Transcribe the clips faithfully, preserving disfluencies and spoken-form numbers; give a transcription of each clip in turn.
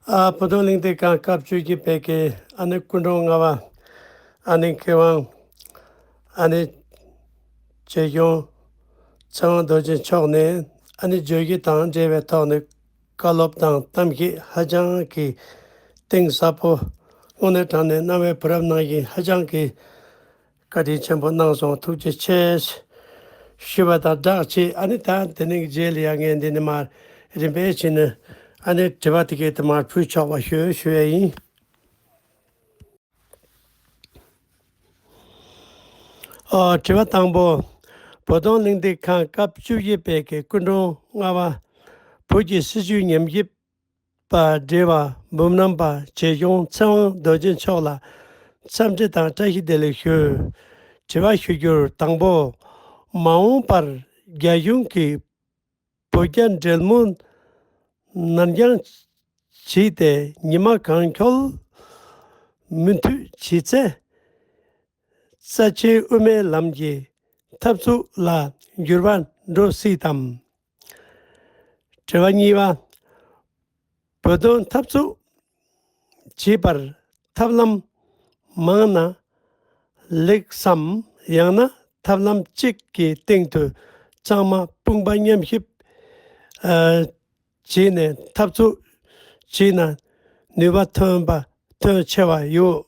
ཨ། བོད་དོན་གླེང་སྟེགས་ཁང་སྐབས་བཅུ་བཞི་པའི་གི་ཨ་ནི་སྐུ་མགྲོན་ལྔ་པ། ཨ་ནི་མཁས་དབང་། ཨ་ནི་རྗེ་གཞུང་ཚེ་དབང་རྡོ་རྗེ་མཆོག་ནས་ཨ་ནི་བརྗོད་གཞི་དང་འབྲེལ་བའི་ཐོག་ནས་བཀའ་སློབ་དང་གཏམ་བཤད་ཧ་ཅང་གི་གཏིང་ཟབ་པོ་དངོས་གནས་དྲང་གནས་གནང་བའི་བུ་རབས་ནང་བཞིན་ཧ་ཅང་གི་བཀའ་དྲིན་ཆེན་པོ་གནང་སོང་། ཐུགས་རྗེ་ཆེ་ཞུ་བ་དང་སྦྲགས་བྱས། ཨ་ནི་ད་དེ་ནས་རྗེས་ལ་ཡང་ངས་འདི་ནས་མར་རིམ་པས་བྱས་ནས་ཨ་ནི་དྲི་བ་དེ་གའི་དེ་མར་ཕུལ་ཆོག་པ་ཞུ་ཞུ་ཡ་ཡིན། ཨོ། དྲི་བ་དང་པོ། བོད་དོན་གླེང་སྟེགས་ཁང་སྐབས་བཅུ་བཞི་པའི་གི་སྐུ་མགྲོན་ལྔ་པ། བོད་ཀྱི་སྲིད་བྱུས་ཉམས་ཞིབ་པ་བགྲེས་པ་འབུམ་རམས་པ་རྗེ་གཞུང་ཚེ་དབང་རྡོ་རྗེ་མཆོག་ལ་འཚམས་འདྲི་དང་བཀྲ་ཤིས་བདེ་ལེགས་ཞུ། དྲི་བ་ཞུ་རྒྱུར། དང་པོ། མ་འོངས་པར་རྒྱ་གཞུང་གིས་བོད་རྒྱ་འབྲེལ་མོལ་ནར་འགྱངས་བྱས་ཏེ་ཉི་མ་གང་འཁྱོལ་མུ་མཐུད་བྱས་ཚེ། རྩ་ཆེའི་དབུ་མའི་ལམ་གྱི་འཐབ་རྩོད་ལ་འགྱུར་བ་འགྲོ་སྲིད་དམ། དྲི་བ་གཉིས་པ། བོད་དོན་འཐབ་རྩོད་བྱེད་པར་ཐབས་ལམ་མང་ན་ལེགས་སམ། ཡང་ན་ཐབས་ལམ་གཅིག་གི་སྟེང་དུ་གཙང་མ་དཔུང་པ་མཉམ་གཤིབ་ཨ་བྱས་ནས་འཐབ་རྩོད་བྱས་ན་ནུས་པ་ཐོན་པ་ཐོན་ཆེ་བ་ཡོད།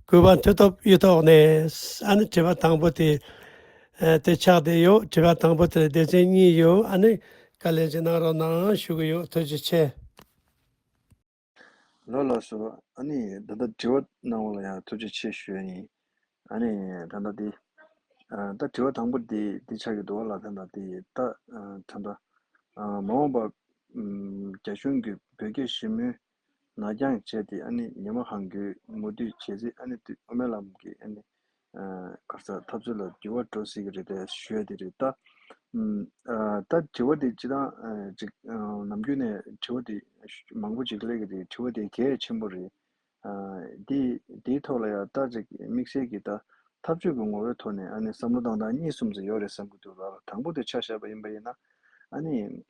གུས་པ་མཐུ་སྟོབས་གཡུ་ཐོག་ནས། ཨ་ནི་དྲི་བ་དང་པོ་དེ་ཨ་དེ་ཆགས་བསྡད་ཡོད། དྲི་བ་དང་པོ་དེ་ལ་སྡེ་ཚན་གཉིས་ཡོད། ཨ་ནི་བཀའ་ལན་ཅིག་གནང་རོགས་གནང་ཞུ་གི་ཡོད། ཐུགས་རྗེ་ཆེ། ལགས་ལགས་སོ། ཨ་ནི་ད་ལྟ་དྲི་བ་གནང་བ་ལ་ཡང་ཐུགས་རྗེ་ཆེ་ཞུ་ཡ་ཡིན། ཨ་ནི་ད་ལྟ་དེ་ཨ་ད་དྲི་བ་དང་པོ་དེ་དེ་ཆགས་ཀྱི་འདུག་བ་ལ། ད་ལྟ་དེ་ད་ཨ་ད་ལྟ་ཨ་མ་འོངས་པ་ཨམ་རྒྱ་གཞུང་གིས་བོད་རྒྱ་ཞི་མོལ་ནར་འགྱངས་བྱས་ཏེ་ཨ་ནི་ཉི་མ་གང་འཁྱོལ་མུ་མཐུད་བྱས་ཚེ་ཨ་ནི་དུས་དབུ་མའི་ལམ་གྱི་ཨ་ནི་ཨ་ག་རེ་ཟེར་འཐབ་རྩོད་ལ་འགྱུར་བ་འགྲོ་སྲིད་ཀྱི་རེད་དེ་ཞུ་ཡ་དེ་རེད་ད། ཨམ་ཨ་ད་དྲི་བ་དེ་སྤྱིར་བཏང་ཨ་ཅིག་ཨ་ནམ་རྒྱུན་ནས་དྲི་བ་དེ་མང་པོ་ཅིག་སླེབས་ཀྱི་རེད། དྲི་བ་དེ་གལ་ཆེན་པོ་རེད། ཨ་དེ་དེའི་ཐོག་ལ་ཡང་ད་ཅིག་དམིགས་བསལ་གྱི་ད་འཐབ་ཇུས་ཀྱི་ངོ་བོའི་ཐོག་ནས་ཨ་ནི་བསམ་བློ་བཏང་སྟངས་གཉིས་གསུམ་ཙམ་ཡོད་རེད་བསམ་གྱི་འདུག་ལ། དང་པོ་དེ་ཆ་བཞག་པ་ཡིན་པ་ཡིན་ན་ཨ་ནི།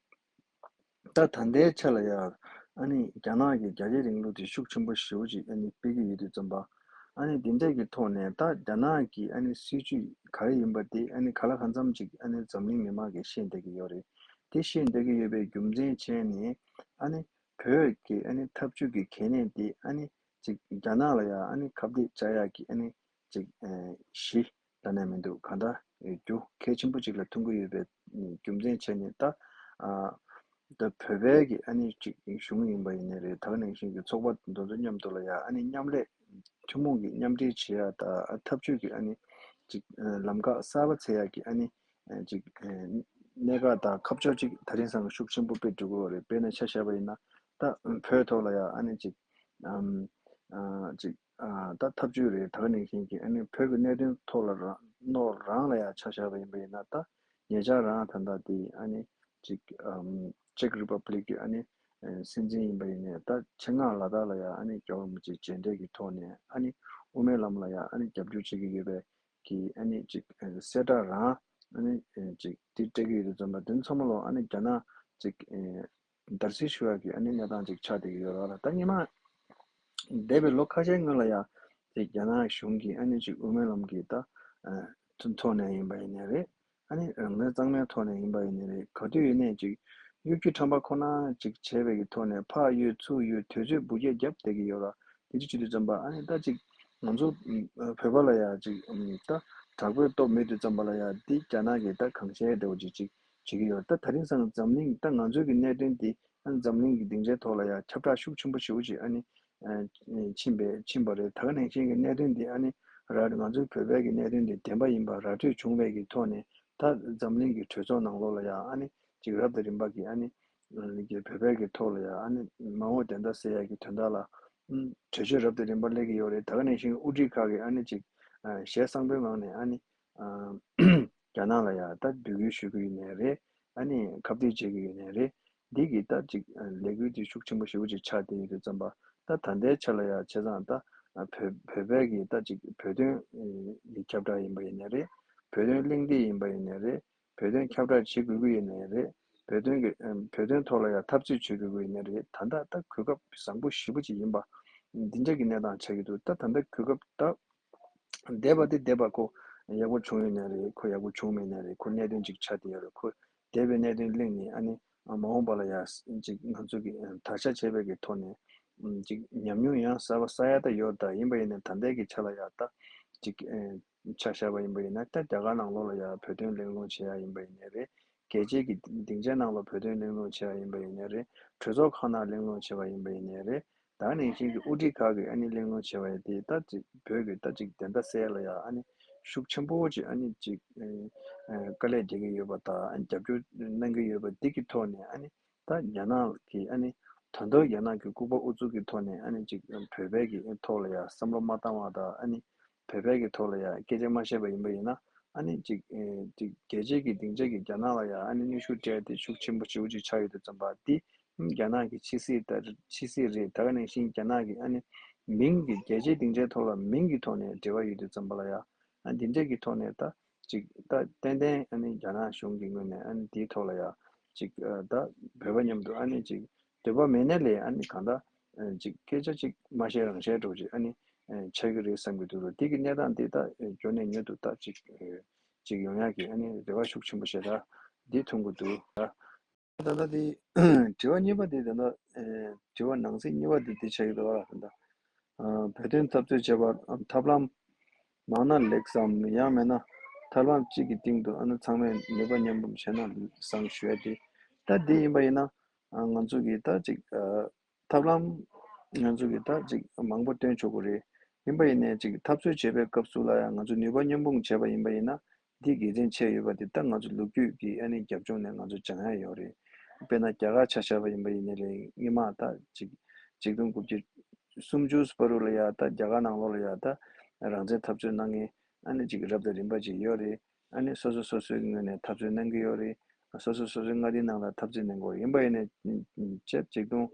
ད་ད་ལྟའི་ཆ་ལ་ཡང་ཨ་ནི་རྒྱ་ནག་གི་རྒྱ་སྐྱེད་རིང་ལུགས་དེ་ཤུགས་ཆེན་པོ་ཞེ་པོ་ཅིག་ཨ་ནི་སྤེལ་གྱི་ཡོད་དུས་ཙམ་པ། ཨ་ནི་དེ་འདྲས་ཀྱི་ཐོག་ནས་ད་རྒྱ་ནག་གི་ཨ་ནི་སྲིད་ཇུས་ག་རེ་ཡིན་པ་དེ་ཨ་ནི་ག་ལ་གང་འཚམ་ཅིག་ཨ་ནི་འཛམ་གླིང་མི་མང་གིས་ཤེས་བསྡད་ཀྱི་ཡོད་རེད། དེ་ཤེས་བསྡད་ཀྱི་ཡོད་པའི་རྒྱུ་མཚན་བྱས་ནས་ཨ་ནི་བོད་ཀྱི་ཨ་ནི་འཐབ་ཇུས་ཀྱི་གལ་གནད་དེ་ཨ་ནི་ཅིག་རྒྱ་ནག་ལ་ཡང་ཨ་ནི་ཁ་གཏད་བཅག་ཡག་གི་ཨ་ནི་ཅིག་ཨ་གཞི་གཏན་ནས་མི་འདུག་གང་ལྟར་རྒྱུ་གལ་ཆེན་པོ་ཅིག་ལ་མཐོང་གི་ཡོད་པའི་རྒྱུ་མཚན་བྱས་ནས་ད་ཨ་ད་བོད་པའི་གི་ཨ་ནི་ཅིག་གཞུང་ཡིན་པ་ཡིན་ནའི་རེད། ད་ག་ནང་བཞིན་གྱི་ཚོགས་པ་དེ་ཚོ་མཉམ་དུ་ལ་ཡ་ཨ་ནི་མཉམ་ལས་ཐུན་མོང་གི་མཉམ་འབྲེལ་བྱེད་ཡ་ད་ཨ་འཐབ་ཇུས་ཀྱི་ཨ་ནི་ཅིག་ཨ་ལམ་ཁ་གསར་པ་འཚོལ་ཡ་གི་ཨ་ནི་ཨ་ཅིག་ཨ་གནད་འགག་དང་ཁ་ཕྱོགས་ཅིག་ད་རིང་སང་ཤུགས་ཆེན་པོ་སྤེལ་འགྲོ་གི་ཡོད་རེད། དཔེར་ན་ཆ་བཞག་པ་ཡིན་ན་ད་བོད་ཐོག་ལ་ཡ་ཨ་ནི་ཅིག་ཨམ་ཨ་ཅིག་ཨ་ད་འཐབ་ཇུས་རེད། ད་ག་ནང་བཞིན་གྱི་ཨ་ནི་བོད་ཀྱི་གནད་དོན་ཐོག་ལ་རང་ནོར་རང་ལ་ཡང་ཆ་བཞག་པ་ཡིན་པ་ཡིན་ན་ད་ཉེ་ཆར་རང་ད་ལྟ་དེ་ཨ་ནི་ཅིག་ཨམ་ཅེག་རི་པབ་ལིག་གི་ཨ་ནི་ཨ་སྲིད་འཛིན་ཡིན་པ་ཡིན་ནའི་ད་ཆེད་མངགས་ལ་དྭགས་ལ་ཡང་ཨ་ནི་རྒྱལ་བ་རིན་པོ་ཆེ་མཇལ་འཕྲད་ཀྱི་ཐོག་ནས་ཨ་ནི་དབུ་མའི་ལམ་ལ་ཡང་ཨ་ནི་རྒྱབ་སྐྱོར་བྱེད་ཀྱི་ཡོད་པའི་གི་ཨ་ནི་ཅིག་ཨ་གསལ་བསྒྲགས་རང་ཨ་ནི་ཨ་ཅིག་དེ་སྤྲད་ཀྱི་ཡོད་དུས་ཙམ་པ་དེ་ཚང་མ་ལོ་ཨ་ནི་རྒྱ་ནག་ཅིག་ཨ་དར་སྲོལ་ཞུ་ཡག་གི་ཨ་ནི་གནས་སྟངས་ཅིག་ཆགས་བསྡད་ཀྱི་ཡོད་རེད་ལ། ད་སྔོན་མ་འདས་པའི་ལོ་ཁ་ཤས་སྔོན་ལ་ཡང་ཅིག་རྒྱ་ནག་གཞུང་གིས་ཨ་ནི་ཅིག་དབུ་མའི་ལམ་གྱི་ད་ཨ་ཐོག་ནས་ཡིན་པ་ཡིན་ནའི་རེད། ཨ་ནི་རང་བཙན་གཙང་མའི་ཐོག་ནས་ཡིན་པ་ཡིན་ནའི་རེད། ག་དུས་ཡིན་ནའི་ཅིག་གཡོ་སྒྱུ་ཁྲམ་པ་ཁོ་ན་ཅིག་བྱས་པའི་གི་ཐོག་ནས་ཕར་གཡུག་ཚུར་གཡུག་དུས་ཚོད་འབུད་རྒྱག་བརྒྱབ་བསྡད་ཀྱི་ཡོད་ར། དེ་འདྲ་བྱེད་དུས་ཙམ་པ་ཨ་ནི་ད་ཅིག་ང་ཚོ་བོད་པ་ལ་ཡ་ཅིག་ད་དྲག་པོའི་སྟོབས་མེད་དུས་ཙམ་པ་ལ་ཡ་འདི་རྒྱ་ནག་གིས་ད་གང་བྱས་བདེ་བོ་ཅིག་ཅིག་བྱེད་ཀྱི་ཡོད། ད་ད་རིང་སང་འཛམ་གླིང་ད་ང་ཚོའི་གི་གནད་དོན་འདི་ཨ་ནི་འཛམ་གླིང་གི་སྡིངས་ཆའི་ཐོག་ལ་ཡ་ཁྱབ་བསྒྲགས་ཤུགས་ཆེན་པོ་ཞེ་པོ་ཅིག་ཨ་ནི་ཕྱིན་པའི་ཕྱིན་པ་རེད། ད་ག་ནང་བཞིན་གྱི་གནད་དོན་འདི་ཨ་ནི་ར་ང་ཚོའི་བོད་པའི་གི་གནད་དོན་འདི་བདེན་པ་ཡིན་པ་ར་འཕྲོད་བྱུང་བའི་གི་ཐོག་ནས་ད་འཛམ་གླིང་གི་གྲོས་ཚོགས་ནང་ལོགས་ལ་ཡ་ཨ་ནི་ཅིག་རབ་དང་རིམ་པ་གི་ཨ་ནི་ཨ་ནི་གི་བོད་པའི་གི་ཐོག་ལ་ཡ་ཨ་ནི་མ་འོངས་བདེན་མཐའ་གསལ་ཡ་གི་དོན་དག་ལ་ཨ་གྲོས་ཆོད་རབ་དང་རིམ་པ་སླེབས་ཀྱི་ཡོད་རེད། ད་ག་ནང་བཞིན་གི་དབུ་ཁྲིད་ཁག་གི་ཨ་ནི་ཅིག་ཨ་ཞལ་བཟང་པོའི་ངང་ནས་ཨ་ནི་ཨ་རྒྱ་ནག་ལ་ཡ་ད་འབོད་སྐུལ་ཞུ་གི་ཡོད་ནའི་རེད། ཨ་ནི་ཁ་གཏད་བྱེད་ཀྱི་ཡོད་ནའི་རེད། འདི་གི་ད་ཅིག་ལས་འགུལ་དེ་ཤུགས་ཆེན་པོ་ཞེ་པོ་ཅིག་ཆགས་བསྡད་ཡོད་དུས་ཙམ་པ་ད་ད་ལྟའི་ཆ་ལ་ཡ་བྱས་ཙང་ད་བོད་བོད་པའི་གི་ད་ཅིག་བོད་དོན་གི་ཁྱབ་བསྒྲགས་ཡིན་པ་ཡིན་ནའི་རེད། བོད་དོན་གླེང་སྟེགས་ཡིན་པ་ཡིན་ནའི་རེད། བོད་དོན་ཁྱབ་བསྒྲགས་བྱེད་དགོས་ཀྱི་ཡོད་ནའི་རེད། བོད་དོན་གྱི་ཨམ་བོད་དོན་ཐོག་ལ་ཡང་འཐབ་རྩོད་བྱེད་དགོས་ཀྱི་ཡིན་ནི་རེད། ད་ལྟ་ད་གོ་སྐབས་བཟང་པོ་ཞེ་པོ་ཅིག་ཡིན་པ་འདི་འདྲ་གི་གནས་སྟངས་ཆགས་ཀྱི་འདུག་ད་ད་ལྟ་གོ་སྐབས་ད་འདས་པ་དེ་འདས་པ་ཁོ་ཡག་པོ་བྱུང་ཡོད་ནི་རེད། ཁོ་ཡག་པོ་བྱུང་མེད་ནི་རེད། ཁོ་གནད་དོན་ཅིག་ཆགས་བསྡད་ཡོད་རེད། ཁོ་འདས་པའི་གནད་དོན་གླེང་ནས་ཨ་ནི་མ་འོངས་པ་ལ་ཡང་ཅིག་ང་ཚོ་གི་ཨ་དར་ཆ་བྱས་པའི་གི་ཐོག་ནས་ཨམ་ཅིག་ཉམས་མྱོང་ཡང་གསར་པ་གསར་ཡག་ད་ཡོད། ད་ཡིན་པ་ཡིན་ནའི་ད་ལྟའི་གི་ཆ་ལ་ཡང་ད་ཅིག་ཨ་ཆ་བཞག་པ་ཡིན་པ་ཡིན་ན། ད་རྒྱ་གར་ནང་ལོགས་ལ་ཡང་བོད་དོན་གླེང་སློང་བྱེད་ཡག་ཡིན་པ་ཡིན་ནའི་རེད། རྒྱལ་སྤྱིའི་གི་སྡིངས་ཆའི་ནང་ལ་བོད་དོན་གླེང་སློང་བྱེད་ཡག་ཡིན་པ་ཡིན་ནའི་རེད། གྲོས་ཚོགས་ཁག་ནང་གླེང་སློང་བྱེད་པ་ཡིན་པ་ཡིན་ནའི་རེད། ད་ག་ནང་བཞིན་གྱི་དབུ་ཁྲིད་ཁག་གིས་ཨ་ནི་གླེང་སློང་བྱེད་པ་ཡིན་དེ་ད་ཅིག་བོད་ཀྱི་ད་ཅིག་བདེན་མཐའ་གསལ་ལ་ཡང་ཨ་ནི་ཤུགས་ཆེན་པོ་ཅིག་ཨ་ནི་ཅིག་ཨེ་ཨེ་དཀའ་ལས་རྒྱག་གི་ཡོད་པ་དང་། ཨ་ནི་རྒྱབ་སྐྱོར་གནང་གི་ཡོད་པ་འདི་གི་ཐོག་ནས་ཨ་ནི་ད་རྒྱ་ནག་གི་ཨ་ནི་ད་དུང་རྒྱ་ནག་གི་ལྐུགས་པ་ཨུ་ཚུགས་ཀྱི་ཐོག་ནས་ཨ་ནི་ཅིག་བོད་པའི་གི་ཐོག་ལ་ཡང་བསམ་བློ་མ་བཏང་བ་དང་། ཨ་ནི་བོད་པའི་གི་ཐོག་ལ་ཡང་སྐད་ཆ་མ་བཤད་པ་ཡིན་པ་ཡིན་ན། ཨ་ནི་ཅིག་ཨེ་ཅིག་རྒྱལ་སྤྱིའི་གི་སྡིངས་ཆ་གི་རྒྱ་ནག་ལ་ཡང་ཨ་ནི་གནོན་ཤུགས་སྤྲད་དེ་ཤུགས་ཆེན་པོ་ཞེ་པོ་ཅིག་ཆགས་ཡོད་དུས་ཙམ་པ་འདི་རྒྱ་ནག་གི་ཕྱི་སྲིད་ད་ཕྱི་སྲིད་རེད། ད་ག་ནང་བཞིན་རྒྱ་ནག་གི་ཨ་ནི་མིང་གི་རྒྱལ་སྤྱིའི་སྡིངས་ཆའི་ཐོག་ལ་མིང་གི་ཐོག་ནས་འབྲེལ་བ་ཡོད་དུས་ཙམ་པ་ལ་ཡང་ཨ་འདི་འདྲ་གི་ཐོག་ནས་ད་ཅིག་ད་ཏན་ཏན་ཨ་ནི་རྒྱ་ནག་གཞུང་གི་ངོས་ནས་ཨ་ནི་འདིའི་ཐོག་ལ་ཡང་ཅིག་ཨ་ད་བོད་པ་མཉམ་དུ་ཨ་ནི་ཅིག་འདོད་པ་མེད་ནའི་ལས་ཨ་ནི་གང་ལྟར་ཨ་ཅིག་སྐད་ཆ་ཅིག་མ་བཤད་རང་བཤད་འདྲ་བོ་ཅིག་ཨ་ནི་ཨ་ཆགས་ཀྱི་རེད་བསམ་གྱི་འདུག་རོ། དེ་གི་གནས་སྟངས་དེ་ད་ཨ་མགྱོགས་ནས་མྱུར་དུ་ད་ཅིག་ཨ་ཅིག་ཡོང་ཡག་གི་ཨ་ནི་རེ་བ་ཤུགས་ཆེན་པོ་བྱེད། ད་འདི་མཐོང་གི་འདུག་ད་ད་ལྟ་དེ་དྲི་བ་གཉིས་པ་དེ་ད་ལྟ་ཨེ་དྲི་བ་ནང་གསེས་གཉིས་པ་དེ་དེ་ཆགས་ཀྱི་འདུག་ཨ། ད་ལྟ་ཨ་བོད་དོན་འཐབ་རྩོད་བྱེད་པར་ཨ་ཐབས་ལམ་མང་ན་ལེགས་སམ། ཡང་མིན་ན་ཐབས་ལམ་གཅིག་གི་སྟེང་དུ་ཨ་ནི་ཚང་མས་ནུས་པ་མཉམ་སྤུངས་བྱས་ན་བཟང་ཞུ་ཡ་དེ། ད་དེ་ཡིན་པ་ཡིན་ན་ཨ་ང་ཚོ་གི་ད་ཅིག་ཨ་ཐབས་ལམ་ང་ཚོ་གི་ད་ཅིག་མང་པོ་སྟོན་ཆོག་གི་རེད། ཡིན་པ་ཡིན་ནའི་ཅིག་འཐབ་རྩོད་བྱེད་པའི་སྐབས་སུ་ལ་ཡང་ང་ཚོ་ནུས་པ་མཉམ་སྤུངས་བྱས་པ་ཡིན་པ་ཡིན་ན། འདི་དགེ་མཚན་ཆེ་ཡོད་པ་འདི་ད་ང་ཚོ་ལོ་རྒྱུས་ཀྱི་ཨ་ནི་རྒྱབ་ལྗོངས་ནས་ང་ཚོ་སྦྱང་ཡ་ཡོད་རེད། དཔེར་ན་རྒྱ་གར་ཆ་བཞག་པ་ཡིན་པ་ཡིན་ནའི་རེད། སྔོན་མ་ད་ཅིག་ཆིག་སྟོང་དགུ་བརྒྱ་སུམ་ཅུ་བར་དུ་ལ་ཡ་ད་རྒྱ་གར་ནང་ལོགས་ལ་ཡ་ད་རང་བཙན་འཐབ་རྩོད་གནང་མཁན་ཨ་ནི་ཅིག་རབ་དང་རིམ་པ་ཅིག་ཡོད་རེད། ཨ་ནི་སོ་སོ་སོ་སོའི་ངོས་ནས་འཐབ་རྩོད་གནང་གི་ཡོད་རེད། སོ་སོ་སོ་སོའི་མངའ་སྡེའི་ནང་ལ་འཐབ་རྩོད་གནང་གི་ཡོད་རེད། ཡིན་པ་ཡིན་ནའི་ཆིག་སྟོང་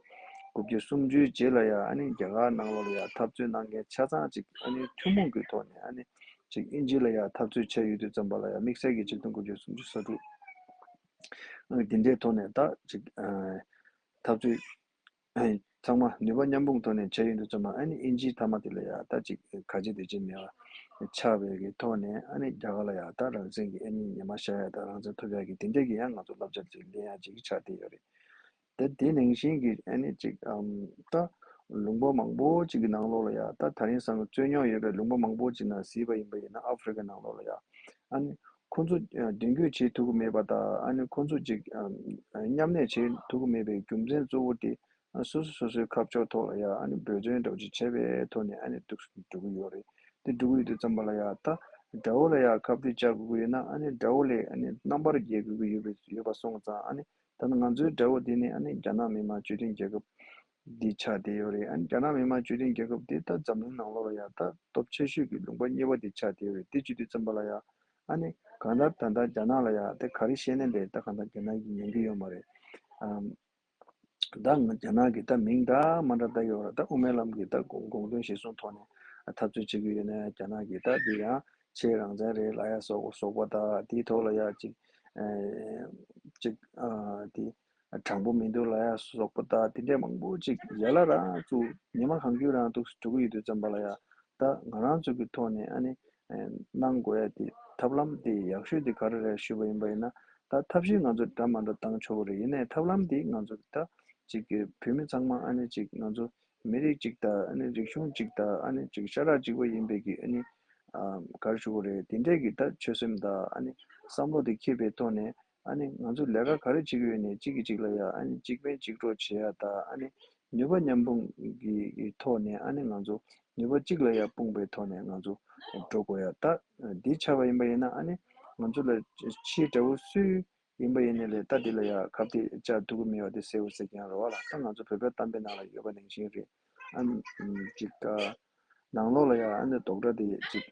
དགུ་བརྒྱ་སུམ་ཅུའི་རྗེས་ལ་ཡ་ཨ་ནི་རྒྱ་གར་ནང་ལོགས་ལ་ཡ་འཐབ་རྩོད་གནང་མཁན་ཆ་ཚང་ཅིག་ཨ་ནི་ཐུན་མོང་གི་ཐོག་ནས་ཨ་ནི་ཅིག་དབྱིན་ཇི་ལ་ཡ་འཐབ་རྩོད་བྱས་ཡོད་དུས་ཙམ་པ་ལ་ཡ་དམིགས་བསལ་གྱི་ཆིག་སྟོང་དགུ་བརྒྱ་སུམ་ཅུ་སོ་དྲུག་འདི་འདྲའི་ཐོག་ནས་ད་ཅིག་ཨ་འཐབ་རྩོད་ཨ་ཚང་མ་ནུས་པ་མཉམ་སྤུངས་ཐོག་ནས་བྱས་ཡོད་དུས་ཙམ་པ་ཨ་ནི་དབྱིན་ཇིའི་མཐའ་མ་དེ་ལ་ཡ་ད་ཅིག་ག་ཅི་དེ་ཅི་མེད་པ་ཆགས་པའི་གི་ཐོག་ནས་ཨ་ནི་རྒྱ་གར་ལ་ཡ་ད་རང་བཙན་གྱི་ཨ་ནི་ཉི་མ་ཤར་ཡ་དང་རང་བཙན་ཐོབ་ཡ་གི་དེ་འདྲའི་གི་ཡང་ང་ཚོ་བསླབ་བྱ་ཅིག་ལེན་ཡ་ཅིག་ཆགས་བསྡད་ཡོད་རེད། དེ་དེ་ནང་བཞིན་གྱི་ཨ་ནི་ཅིག་ཨམ་ད་ལུང་པ་མང་པོ་ཅིག་གི་ནང་ལོགས་ལ་ཡ་ད་དེ་རིང་སང་རྩོད་རྙོག་ཡོད་པའི་ལུང་པ་མང་པོ་ཅིག་ནང་གཟིགས་པ་ཡིན་པ་ཡིན་ན་ཨ་ཧྥེ་རི་ཀ་ནང་ལོགས་ལ་ཡ་ཨ་ནི་ཁོང་ཚོ་ཨ་མདུན་སྐྱོད་བྱེད་ཐུབ་ཀྱི་མེད་པ་དང་། ཨ་ནི་ཁོང་ཚོ་ཅིག་ཨམ་མཉམ་གནས་བྱེད་ཐུབ་ཀྱི་མེད་པའི་རྒྱུ་མཚན་གཙོ་བོ་དེ་ཨ་སོ་སོ་སོ་སོའི་ཁ་ཕྱོགས་ཐོག་ལ་ཡ་ཨ་ནི་འབད་བརྩོན་འདྲ་བོ་ཅིག་བྱས་པའི་ཐོག་ནས་ཨ་ནི་འདུག་འགྲོ་གི་ཡོད་རེད། དེ་འགྲོ་གི་ཡོད་དུས་ཙམ་པ་ལ་ཡ་ད་དགྲ་བོ་ལ་ཡ་ཁ་གཏད་བཅག་དགོས་ཀྱི་ཡོད་ན་ཨ་ནི་དགྲ་བོ་ལས་ཨ་ནི་རྣམ་པར་རྒྱལ་དགོས་ཀྱི་ཡོད་པའི་ཡོད་པ་སོང་ཙང་། ཨ་ནི་ད་ནི་ང་ཚོའི་དགྲ་བོ་དེ་ནི་ཨ་ནི་རྒྱ་ནག་མི་དམངས་སྤྱི་མཐུན་རྒྱལ་ཁབ་འདི་ཆགས་བསྡད་ཡོད་རེད། ཨ་ནི་རྒྱ་ནག་མི་དམངས་སྤྱི་མཐུན་རྒྱལ་ཁབ་འདི་ད་འཛམ་གླིང་ནང་ལོགས་ལ་ཡ་ད་སྟོབས་ཆེ་ཤོས་ཀྱི་ལུང་པ་གཉིས་པ་འདི་ཆགས་བསྡད་ཡོད་རེད། དེ་བྱེད་དུས་ཙམ་པ་ལ་ཡ་ཨ་ནི་གང་ལྟར་ད་ལྟ་རྒྱ་ནག་ལ་ཡ་དེ་ག་རེ་བཤད་ནའི་ལས་ད་གང་ལྟར་རྒྱ་ནག་གིས་ཉན་གི་ཡོད་མ་རེད། ཨམ། ད་ང་རྒྱ་ནག་གི་ད་མིང་ད་མ་འདྲ་ད་ཡོད་ར། ད་དབུ་མའི་ལམ་གྱི་ད་དགོངས་དགོངས་དོན་གཞིར་བཟུང་ཐོག་ནས་འཐབ་རྩོད་བྱེད་ཀྱི་ཡོད་ན་ཡང་རྒྱ་ནག་གི་ད་འདི་ཡང་ཕྱེད་རང་བཙན་རེད་ལབ་ཡ་སོགས་སོགས་པ་ད་དེའི་ཐོག་ལ་ཡ་ཅིག་ཨེ་ཅིག་ཨ་དེ་དྲང་པོ་མི་འདུག་ལབ་ཡ་སོགས་པ་ད་དེ་འདྲས་མང་པོ་ཅིག་ཡ་ལ་ར་ཚུ་ཉི་མ་གང་འཁྱོལ་རང་འདུག་འགྲོ་གི་ཡོད་དུས་ཙམ་པ་ལ་ཡ་ད་ང་རང་ཚོ་གི་ཐོག་ནས་ཨ་ནི་གནང་དགོས་ཡ་དེ་ཐབས་ལམ་དེ་ཡག་ཤོས་དེ་ག་རེ་རེད་ཞུས་པ་ཡིན་པ་ཡིན་ན། ད་ཐབས་ཤེས་ང་ཚོ་འདྲ་མ་འདྲ་བཏང་ཆོག་གི་རེད། ཡིན་ནའི་ཐབས་ལམ་དེ་ང་ཚོ་ད་ཅིག་གི་བོད་མི་ཚང་མ་ཨ་ནི་ཅིག་ང་ཚོ་མི་རིགས་གཅིག་དང་ཨ་ནི་རིག་གཞུང་གཅིག་དང་ཨ་ནི་ཅིག་ཤ་ཁྲག་གཅིག་པ་ཡིན་པའི་གི་ཨ་ནི་ཨ་ག་རེ་ཞུ་དགོས་རེད། དེ་འདྲས་ཀྱི་ད་ཆོད་སེམས་དང་ཨ་ནི་བསམ་བློ་དེ་འཁྱེར་བའི་ཐོག་ནས་ཨ་ནི་ང་ཚོ་ལས་ཀ་ག་རེ་བྱེད་ཀྱི་ཡོད་ནའི་གཅིག་གིས་གཅིག་ལ་ཡ་ཨ་ནི་གཅིག་ཕན་གཅིག་གྲོགས་བྱེད་ཡ་དང་། ཨ་ནི་ནུས་པ་མཉམ་སྤུངས་ཀྱི་ཐོག་ནས་ཨ་ནི་ང་ཚོ་ནུས་པ་གཅིག་ལ་ཡ་སྤུངས་པའི་ཐོག་ནས་ང་ཚོ་འགྲོ་དགོས་ཡ། ད་འདི་ཆགས་པ་ཡིན་པ་ཡིན་ན་ཨ་ནི་ང་ཚོ་ལ་ཕྱིའི་དགྲ་བོ་སུ་ཡིན་པ་ཡིན་ནའི་ལས་ད་འདི་ལ་ཡ་ཁ་གཏད་བཅག་ཐུབ་ཀྱི་མེད་པ་དེ་གསལ་པོ་གསལ་རྐྱང་རེད་བ་ལ། ད་ང་ཚོ་བོད་པའི་གཏམ་དཔེ་ནང་ལ་ཡོད་པ་ནང་བཞིན་རེད། ཨ་ནི་ཅིག་ད་ནང་ལོགས་ལ་ཡ་ཨ་ནི་རྡོག་སྒྲ་དེ་ཅིག་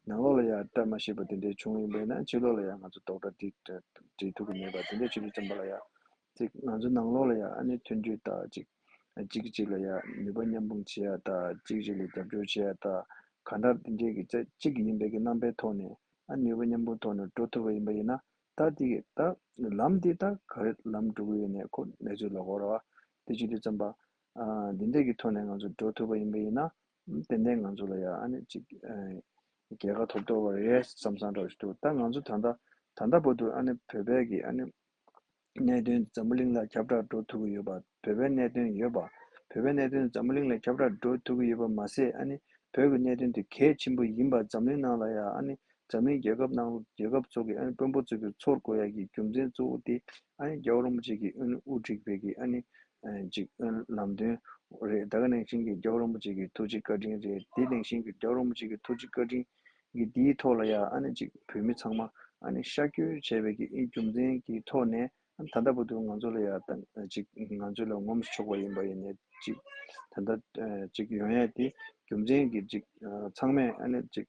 ནང་ལོགས་ལ་ཡ་སྒྲ་མ་ཤེས་པ་དེ་འདྲས་བྱུང་ཡིན་པ་ཡིན་ན་ཕྱི་ལོགས་ལ་ཡ་ང་ཚོ་རྡོག་སྒྲ་དེ་འབྲི་ཐུབ་ཀྱི་མེད་པ་དེ་འདྲས་བྱེད་དུས་ཙམ་པ་ལ་ཡ། ཅིག་ང་ཚོ་ནང་ལོགས་ལ་ཡ་ཨ་ནི་མཐུན་སྒྲིལ་དང་ཅིག་གཅིག་གིས་གཅིག་ལ་ཡ་ནུས་པ་མཉམ་སྤུངས་བྱེད་ཡ་དང་གཅིག་གཅིག་ལ་རྒྱབ་སྐྱོར་བྱེད་ཡ་དང་གང་ལྟར་དེ་འདྲའི་གི་ཚེ་གཅིག་ཡིན་པའི་གི་རྣམ་པའི་ཐོག་ནས་ཨ་ནུས་པ་མཉམ་སྤུངས་ཐོག་ནས་འགྲོ་ཐུབ་པ་ཡིན་པ་ཡིན་ན་ ད་དེ་གི་ད་ལམ་འདི་ད་ག་རེ་ལམ་འགྲོ་གི་ཡོད་ནས་ཁོ་གནས་ཚུལ་ལོག་གོ་ར་བ། དེ་བྱེད་དུས་ཙམ་པ། ཨ་འདི་འདྲ་གི་ཐོག་ནས་ང་ཚོ་འགྲོ་ཐུབ་པ་ཡིན་པ་ཡིན་ན། ཏན་ཏན་ང་ཚོ་ལ་ཡ་ཨ་ནི་ཅིག་ཨ་རྒྱལ་ཁ་ཐོབ་ཐུབ་པ་རེད་བསམ་བསམ་འདྲ་ཞིག་འདུག་ད་ང་ཚོ་ད་ལྟ་ད་ལྟ་བར་དུ་ཨ་ནི་བོད་པའི་གི་ཨ་ནི་གནད་དོན་འཛམ་བུ་གླིང་ལ་ཁྱབ་བསྒྲགས་འགྲོ་ཐུབ་ཀྱི་ཡོད་པ། བོད་པའི་གནད་དོན་ཡོད་པ། བོད་པའི་གནད་དོན་འཛམ་བུ་གླིང་ལ་ཁྱབ་བསྒྲགས་འགྲོ་ཐུབ་ཀྱི་ཡོད་པ་མ་ཟད། ཨ་ནི་བོད་ཀྱི་གནད་དོན་དེ་གལ་ཆེན་པོ་ཡིན་པ། འཛམ་གླིང་ནང་ལ་ཡ་ཨ་ནི་འཛམ་གླིང་རྒྱལ་ཁབ་ནང་རྒྱལ་ཁབ་ཚོ་གི་ཨ་ནི་དཔོན་པོ་ཚོ་གི་ཚོར་དགོས་ཡ་གི་རྒྱུ་མཚན་གཙོ་བོ་དེ་ཨ་ནི་རྒྱལ་བ་རིན་པོ་ཆེ་གིས་ཨ་ནི་དབུ་བསྒྲིགས་པའི་གི་ཨ་ནི་ཅིག་ལམ་སྟོན་རེད། ད་ག་ནང་བཞིན་གྱི་རྒྱལ་བ་རིན་པོ་ཆེ་གི་ཐུགས་རྗེ་བཀའ་དྲིན་རེད། དེ་ནང་བཞིན་གྱི་རྒྱལ་བ་རིན་པོ་ཆེ་གི་ཐུགས་རྗེ་བཀའ་དྲིན་གྱི་དེའི་ཐོག་ལ་ཡ་ཨ་ནི་ཅིག་བོད་མི་ཚང་མ་ཨ་ནི་ཤར་བསྐྱོད་བྱས་པའི་གི་ཨིན་རྒྱུ་མཚན་གྱི་ཐོག་ནས། ཨ་ནི་ད་ལྟ་བར་དུ་ང་ཚོ་ལ་ཡ་ད་ཅིག་ང་ཚོ་ལ་ངོམ་ཆོག་པ་ཡིན་པ་ཡིན་ནས་ཅིག་ད་ལྟ་ཅིག་ཡོང་ཡ་དེ་རྒྱུ་མཚན་གྱི་ཅིག་ཚང་མས་ཨ་ནི་ཅིག་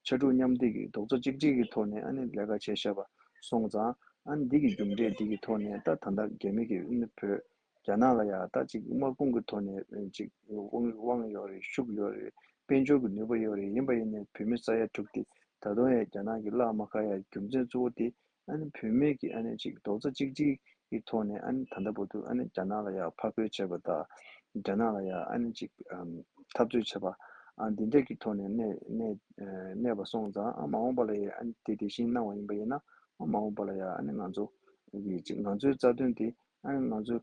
ཕྱར་གྲུ་མཉམ་འདེགས་ཀྱི་རྡོག་རྩ་གཅིག་སྒྲིལ་གྱི་ཐོག་ནས་ཨ་ནི་ལས་ཀ་བྱས་བཞག་པ་སོང་ཙང་། ཨ་ནི་འདི་གི་རྒྱུ་འབྲས་འདི་གི་ཐོག་ནས་ད་ད་ལྟ་རྒྱ་མི་གི་ཨ་ནི་བོད་རྒྱ་ནག་ལ་ཡ་ད་ཅིག་དམག་དཔུང་གི་ཐོག་ནས་ཅིག་དབང་དབང་ཡོད་རེད། ཤུགས་ཡོད་རེད། དཔལ་འབྱོར་གྱི་ནུས་པ་ཡོད་རེད། ཡིན་པ་ཡིན་ནས་བོད་མི་ས་ཡ་དྲུག་དེ་ད་དུང་ཡང་རྒྱ་ནག་གི་ལག་མ་ཁག་ཡ་རྒྱུ་མཚན་གཙོ་བོ་དེ་ཨ་ནི་བོད་མི་གི་ཨ་ནི་ཅིག་རྡོག་རྩ་གཅིག་སྒྲིལ་གྱི་ཐོག་ནས་ཨ་ནི་ད་ལྟ་བར་དུ་ཨ་ནི་རྒྱ་ནག་ལ་ཡ་ཕར་རྒོལ་བྱས་པ་དང་། རྒྱ་ནག་ལ་ཡ་ཨ་ནི་ཅིག་ཨམ་འཐབ་རྩོད་བྱས་པ། ཨ་འདི་འདྲ་གི་ཐོག་ནས་གནས་གནས་ཨ་གནས་པ་སོང་ཙང་། ཨ་མ་འོངས་པ་ལ་ཡ་ཨ་ནི་དེ་དེ་བཞིན་གནང་བ་ཡིན་པ་ཡིན་ན། ཨ་མ་འོངས་པ་ལ་ཡ་ཨ་ནི་ང་ཚོ་གི་ཅིག་ང་ཚོའི་རྩ་དོན་དེ་ཨ་ནི་ང་ཚོ་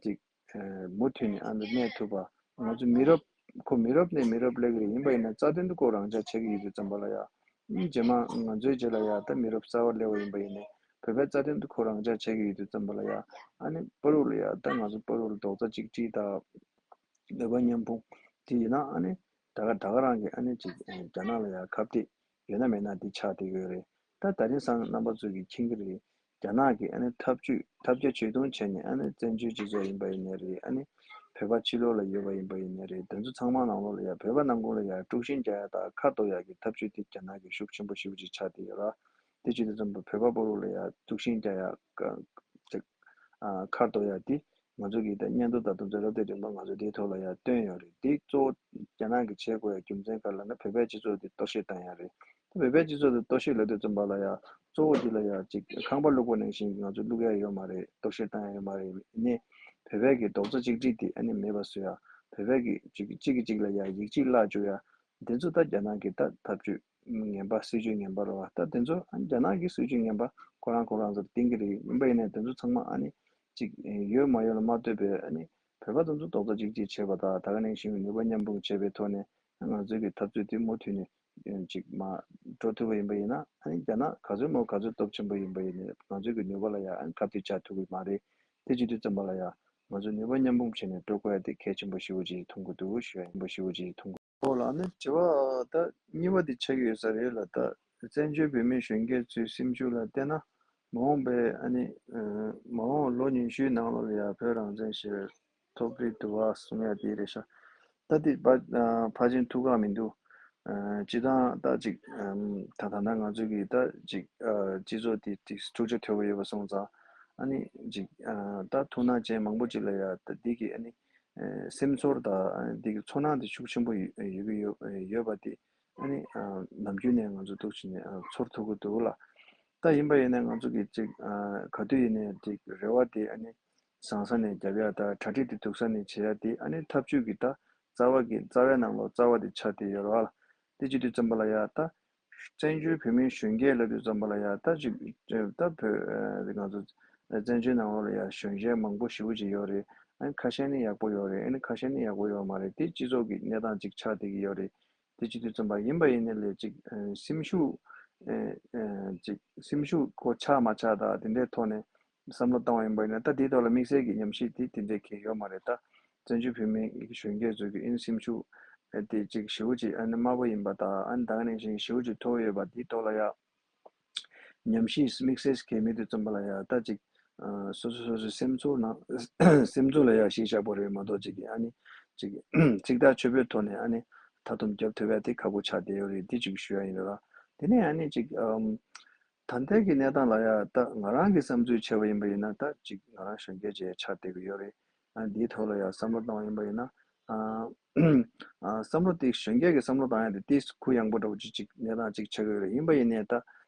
ཅིག་ཨ་མུ་མཐུད་ནས་ཨ་ནི་གནས་ཐུབ་པ། ང་ཚོ་མི་རབས་ཁོ་མི་རབས་ནས་མི་རབས་སླེབས་ཀྱི་རེད། ཡིན་པ་ཡིན་ན་རྩ་དོན་དུ་ཁོ་རང་འཇགས་བྱེད་ཀྱི་ཡོད་དུས་ཙམ་པ་ལ་ཡ། ཨ་རྗེས་མ་ང་ཚོའི་རྗེས་ལ་ཡ་ད་མི་རབས་གསར་པ་སླེབས་པ་ཡིན་པ་ཡིན་ནས་བོད་པའི་རྩ་དོན་དུ་ཁོ་རང་འཇགས་བྱེད་ཀྱི་ཡོད་དུས་ཙམ་པ་ལ་ཡ། ཨ་ནི་བར་དུ་ལ་ཡ་ད་ང་ཚོ་བར་དུ་ལ་རྡོག་རྩ་གཅིག་སྒྲིལ་དང་། ནུས་པ་མཉམ་སྤུངས་དེ་ཡིན་ན། ཨ་ནི་ད་ག་ད་ག་རང་གི་ཨ་ནི་ཅིག་རྒྱ་ནག་ལ་ཡ་ཁ་གཏད་ཡོད་ན་མེད་ན་དེ་ཆགས་བསྡད་ཀྱི་ཡོད་རེད། ད་ད་རིང་སང་རྣམ་པ་ཚོ་གིས་མཁྱེན་གྱི་རེད། རྒྱ་ནག་གིས་ཨ་ནི་ཐབས་ཇུས་ཐབས་བརྒྱ་ཇུས་སྟོང་བྱས་ནས། ཨ་ནི་བཙན་བྱོལ་སྤྱི་ཚོགས་ཡིན་པ་ཡིན་ནའི་རེད། ཨ་ནི་བོད་པ་ཕྱི་ལོགས་ལ་ཡོད་པ་ཡིན་པ་ཡིན་ནའི་རེད། དེ་ཚོ་ཚང་མ་ནང་ལོགས་ལ་ཡ་བོད་པ་ནང་ཁུལ་ལ་ཡ་དཀྲུག་ཤིང་རྒྱག་ཡ་དང་ཁ་གཏོར་ཡ་གི་ཐབས་ཇུས་དེ་རྒྱ་ནག་གིས་ཤུགས་ཆེན་པོ་ཞེ་པོ་ཅིག་ཆགས་བསྡད་ཡོད་ར། དེ་བྱེད་དུས་ཙམ་པ་བོད་པ་བར་དུ་ལ་ཡ་དཀྲུག་ཤིང་རྒྱག་ཡ་ཀ་ཅིག་ཨ་ཁ་གཏོར་ཡ་དེ་ང་ཚོ་གིས་ད་སྙན་ཐོ་དང་དེ་ཚོ་རབ་དང་རིམ་པ་ང་ཚོ་དེའི་ཐོག་ལ་ཡ་བཏོན་ཡོད་རེད། དེ་གཙོ་བོ་རྒྱ་ནག་གིས་བྱེད་དགོས་ཡ་རྒྱུ་མཚན་ག་རེ་ལབ་ན། བོད་པའི་སྤྱི་ཚོགས་དེ་གཏོར་བཤིག་བཏང་ཡ་རེད། བོད་པའི་སྤྱི་ཚོགས་དེ་གཏོར་བཤིག་ལབ་དུས་ཙམ་པ་ལ་ཡ་གཙོ་བོ་དེ་ལ་ཡ་ཅིག་ཁང་པ་བླུགས་པ་ནང་བཞིན་ང་ཚོ་བླུགས་ཡ་ཡོད་མ་རེད། གཏོར་བཤིག་བཏང་ཡ་ཡོད་མ་རེད། ནས་བོད་པའི་གི་རྡོག་རྩ་གཅིག་སྒྲིལ་དེ་ཨ་ནི་མེད་པ་བཟོ་ཡ། བོད་པའི་གི་ཅིག་གཅིག་གིས་གཅིག་ལ་ཡ་ཡིད་ཆེས་བརླག་བཅུག་ཡ། དེ་ཚོ་ད་རྒྱ་ནག་གི་ད་ཐབས་ཇུས་ངན་པ། སྲིད་ཇུས་ངན་པ་རེད་བ། ད་དེ་ཚོ་ཨ་ནི་རྒྱ་ནག་གི་སྲིད་ཇུས་ངན་པ་ཁོ་རང་ཁོ་རང་ཚོར་བསྟན་གྱི་རེད། ཡིན་པ་ཡིན་ནའི་དེ་ཚོ་ཚང་མ་ཨ་ནི་ཅིག་ཡོད་མ་ཡོད་ལ་མ་ལྟོས་པའི་ཨ་ནི་བོད་པ་དེ་ཚོ་རྡོག་རྩ་གཅིག་སྒྲིལ་བྱས་པ་དང་། ད་ག་ནང་བཞིན་ནུས་པ་མཉམ་སྤུངས་བྱས་པའི་ཐོག་ནས་ང་ཚོའི་གི་འཐབ་རྩོད་དེ་མུ་མཐུད་ནས་ཅིག་མར་འགྲོ་ཐུབ་པ་ཡིན་པ་ཡིན་ན། ཨ་ནི་རྒྱ་ནག་ག་ཚོད་མང་ག་ཚོད་སྟོབས་ཆེན་པོ་ཡིན་པ་ཡིན་ནའི་ང་ཚོའི་གི་ནུས་པ་ལ་ཡ་ཨ་ནི་ཁ་གཏད་བཅག་ཐུབ་ཀྱི་མ་རེད། དེ་བྱེད་དུས་ཙམ་པ་ལ་ཡ་ང་ཚོ་ནུས་པ་མཉམ་སྤུངས་བྱས་ནས་འགྲོ་དགོས་ཡ་དེ་གལ་ཆེན་པོ་ཞེ་པོ་ཅིག་མཐོང་གི་འདུག་ཞུ་ཡ་ཡིན་པ་ཞེ་པོ་ཅིག་མཐོང་གི་འདུག་ལ། ཨ་ནི་དྲི་བ་ད་གཉིས་པ་དེ་ཆགས་ཀྱི་ཡོད་ས་རེད་ལ། ད་བཙན་བྱོལ་བོད་མིའི་གཞོན་སྐྱེས་ཚོའི་སེམས་ཤུགས་ལ་བལྟས་ན། མ་འོངས་པའི་ཨ་ནི་ཨ་མ་འོངས་ལོ་ཉི་ཤུའི་ནང་ལོགས་ལ་ཡ་བོད་རང་བཙན་ཞེས་པའི་ཐོབ་རེ་འདུག་བ་གསུང་ཡ་དེ་རེད་ཤག་ད་དེ་ཕ་ཨ་ཕལ་ཆེར་ཐུགས་ཁག་མི་འདུག་ཨ་སྤྱིར་བཏང་ད་ཅིག་ཨམ་ད་ད་ལྟ་ང་ཚོ་གི་ད་ཅིག་ཨ་སྤྱི་ཚོགས་དེ་ཅིག་འཁྲུག་ཆ་དོད་པོ་ཡོད་པ་སོང་ཙང་། ཨ་ནི་ཅིག་ཨ་ད་ཐུགས་སྣང་ཅན་མང་པོ་ཅིག་ལ་ཡ་ད་འདི་གི་ཨ་ནི་ཨ་སེམས་ཚོར་དང་། ཨ་འདི་གི་ཚོར་སྣང་དེ་ཤུགས་ཆེན་པོ་ཡོད་ཡོད་ཀྱི་ཡོད་ཡོད་པ་དེ་ཨ་ནི་ཨ་ནམ་རྒྱུན་ནས་ང་ཚོ་ཐུགས་ཆེ་ནས་ཨ་ཚོར་ཐུབ་ཀྱི་འདུག་ལ། ད་ཡིན་པ་ཡིན་ན་ང་ཚོ་གི་ཅིག་ཨ་ག་དུས་ཡིན་ནའི་ཅིག་རེ་བ་དེ་ཨ་ནི་བཟང་ས་ནས་རྒྱབ་ཡ་དང་། གྲ་སྒྲིག་དེ་སྡུག་ས་ནས་བྱེད་ཡ་དེ་ཨ་ནི་ཐབས་ཇུས་ཀྱི་ད་རྩ་བ་གི་རྩ་བའི་ནང་ལོགས་རྩ་བ་དེ་ཆགས་བསྡད་ཡོད་རེད་བ་ལ། དེ་བྱེད་དུས་ཙམ་པ་ལ་ཡ་ད་བཙན་བྱོལ་བོད་མིའི་གཞོན་སྐྱེས་ལབ་དུས་ཙམ་པ་ལ་ཡ་ད་ཅིག་ད་བོད་ཨ་ང་ཚོ་བཙན་བྱོལ་ནང་ལོགས་ལ་ཡ་གཞོན་སྐྱེས་མང་པོ་ཞེ་པོ་ཅིག་ཡོད་རེད། ཨ་ནི་ཁ་ཤས་ནི་ཡག་པོ་ཡོད་རེད། ཨ་ནི་ཁ་ཤས་ནི་ཡག་པོ་ཡོད་མ་རེད། དེ་སྤྱི་ཚོགས་ཀྱི་གནས་སྟངས་ཅིག་ཆགས་བསྡད་ཀྱི་ཡོད་རེད། དེ་བྱེད་དུས་ཙམ་པ་ཡིན་པ་ཡིན་ནའི་ལས་ཅིག་ཨ་སེམས་ཤུགས་ཨ་ཨ་ཅིག་སེམས་ཤུགས་ཁོ་ཆག་མ་ཆག་དང་དེ་འདྲའི་ཐོག་ནས་བསམ་བློ་བཏང་བ་ཡིན་པ་ཡིན་ན། ད་དེའི་ཐོག་ལ་དམིགས་བསལ་གྱི་ཉམས་ཞིབ་དེ་དེ་འདྲའི་གང་ཡོད་མ་རེད། ད་བཙན་བྱོལ་བོད་མིའི་གཞོན་སྐྱེས་ཚོ་གི་ཨ་ནི་སེམས་ཤུགས་ཨ་དེ་ཅིག་ཞེ་པོ་ཅིག་ཨ་ནི་དམའ་པོ་ཡིན་པ་དང་། ཨ་ནི་ད་ག་ནང་བཞིན་ཞེ་པོ་ཅིག་མཐོ་པོ་ཡོད་པ་དེའི་ཐོག་ལ་ཡ་ཉམས་ཞིབ་དམིགས་བསལ་གང་མེད་དུས་ཙམ་པ་ལ་ཡ་ད་ཅིག་ཨ་སོ་སོ་སོ་སོའི་སེམས་ཚོར་ནང་སེམས་ཚོར་ལ་ཡ་གཞི་བཞག་པ་རེད་མ་གཏོགས། ཅིག་ཨ་ནི་ཅིག་ཚིག་ཐག་ཆོད་པོའི་ཐོག་ནས་ཨ་ནི་མཐའ་སྡོམ་རྒྱབ་ཐུབ་ཡ་དེ་ཁག་པོ་ཆགས་བསྡད་ཡོད་རེད། དེ་ཅིག་ཞུ་ཡ་ཡིན་ར། དེ་ནས་ཨ་ནི་ཅིག་ཨམ་ད་ལྟའི་གི་གནས་སྟངས་ལ་ཡ་ད་ང་རང་གི་བསམ་ཚུལ་བྱས་པ་ཡིན་པ་ཡིན་ན། ད་ཅིག་ང་རང་གཞོན་སྐྱེས་ཅིག་ཆགས་བསྡད་ཀྱི་ཡོད་རེད། ཨ་འདིའི་ཐོག་ལ་ཡ་བསམ་བློ་བཏང་བ་ཡིན་པ་ཡིན་ན། ཨ་ཨ་བསམ་བློ་དེ་གཞོན་སྐྱེས་ཀྱི་བསམ་བློ་བཏང་ཡ་དེ་ཏིས་ཁུ་ཡངས་པོ་འདྲ་བོ་ཅིག་ཅིག་གནས་སྟངས་ཅིག་ཆགས་ཀྱི་ཡོད་རེད། ཡིན་པ་ཡིན་ནའི་ད་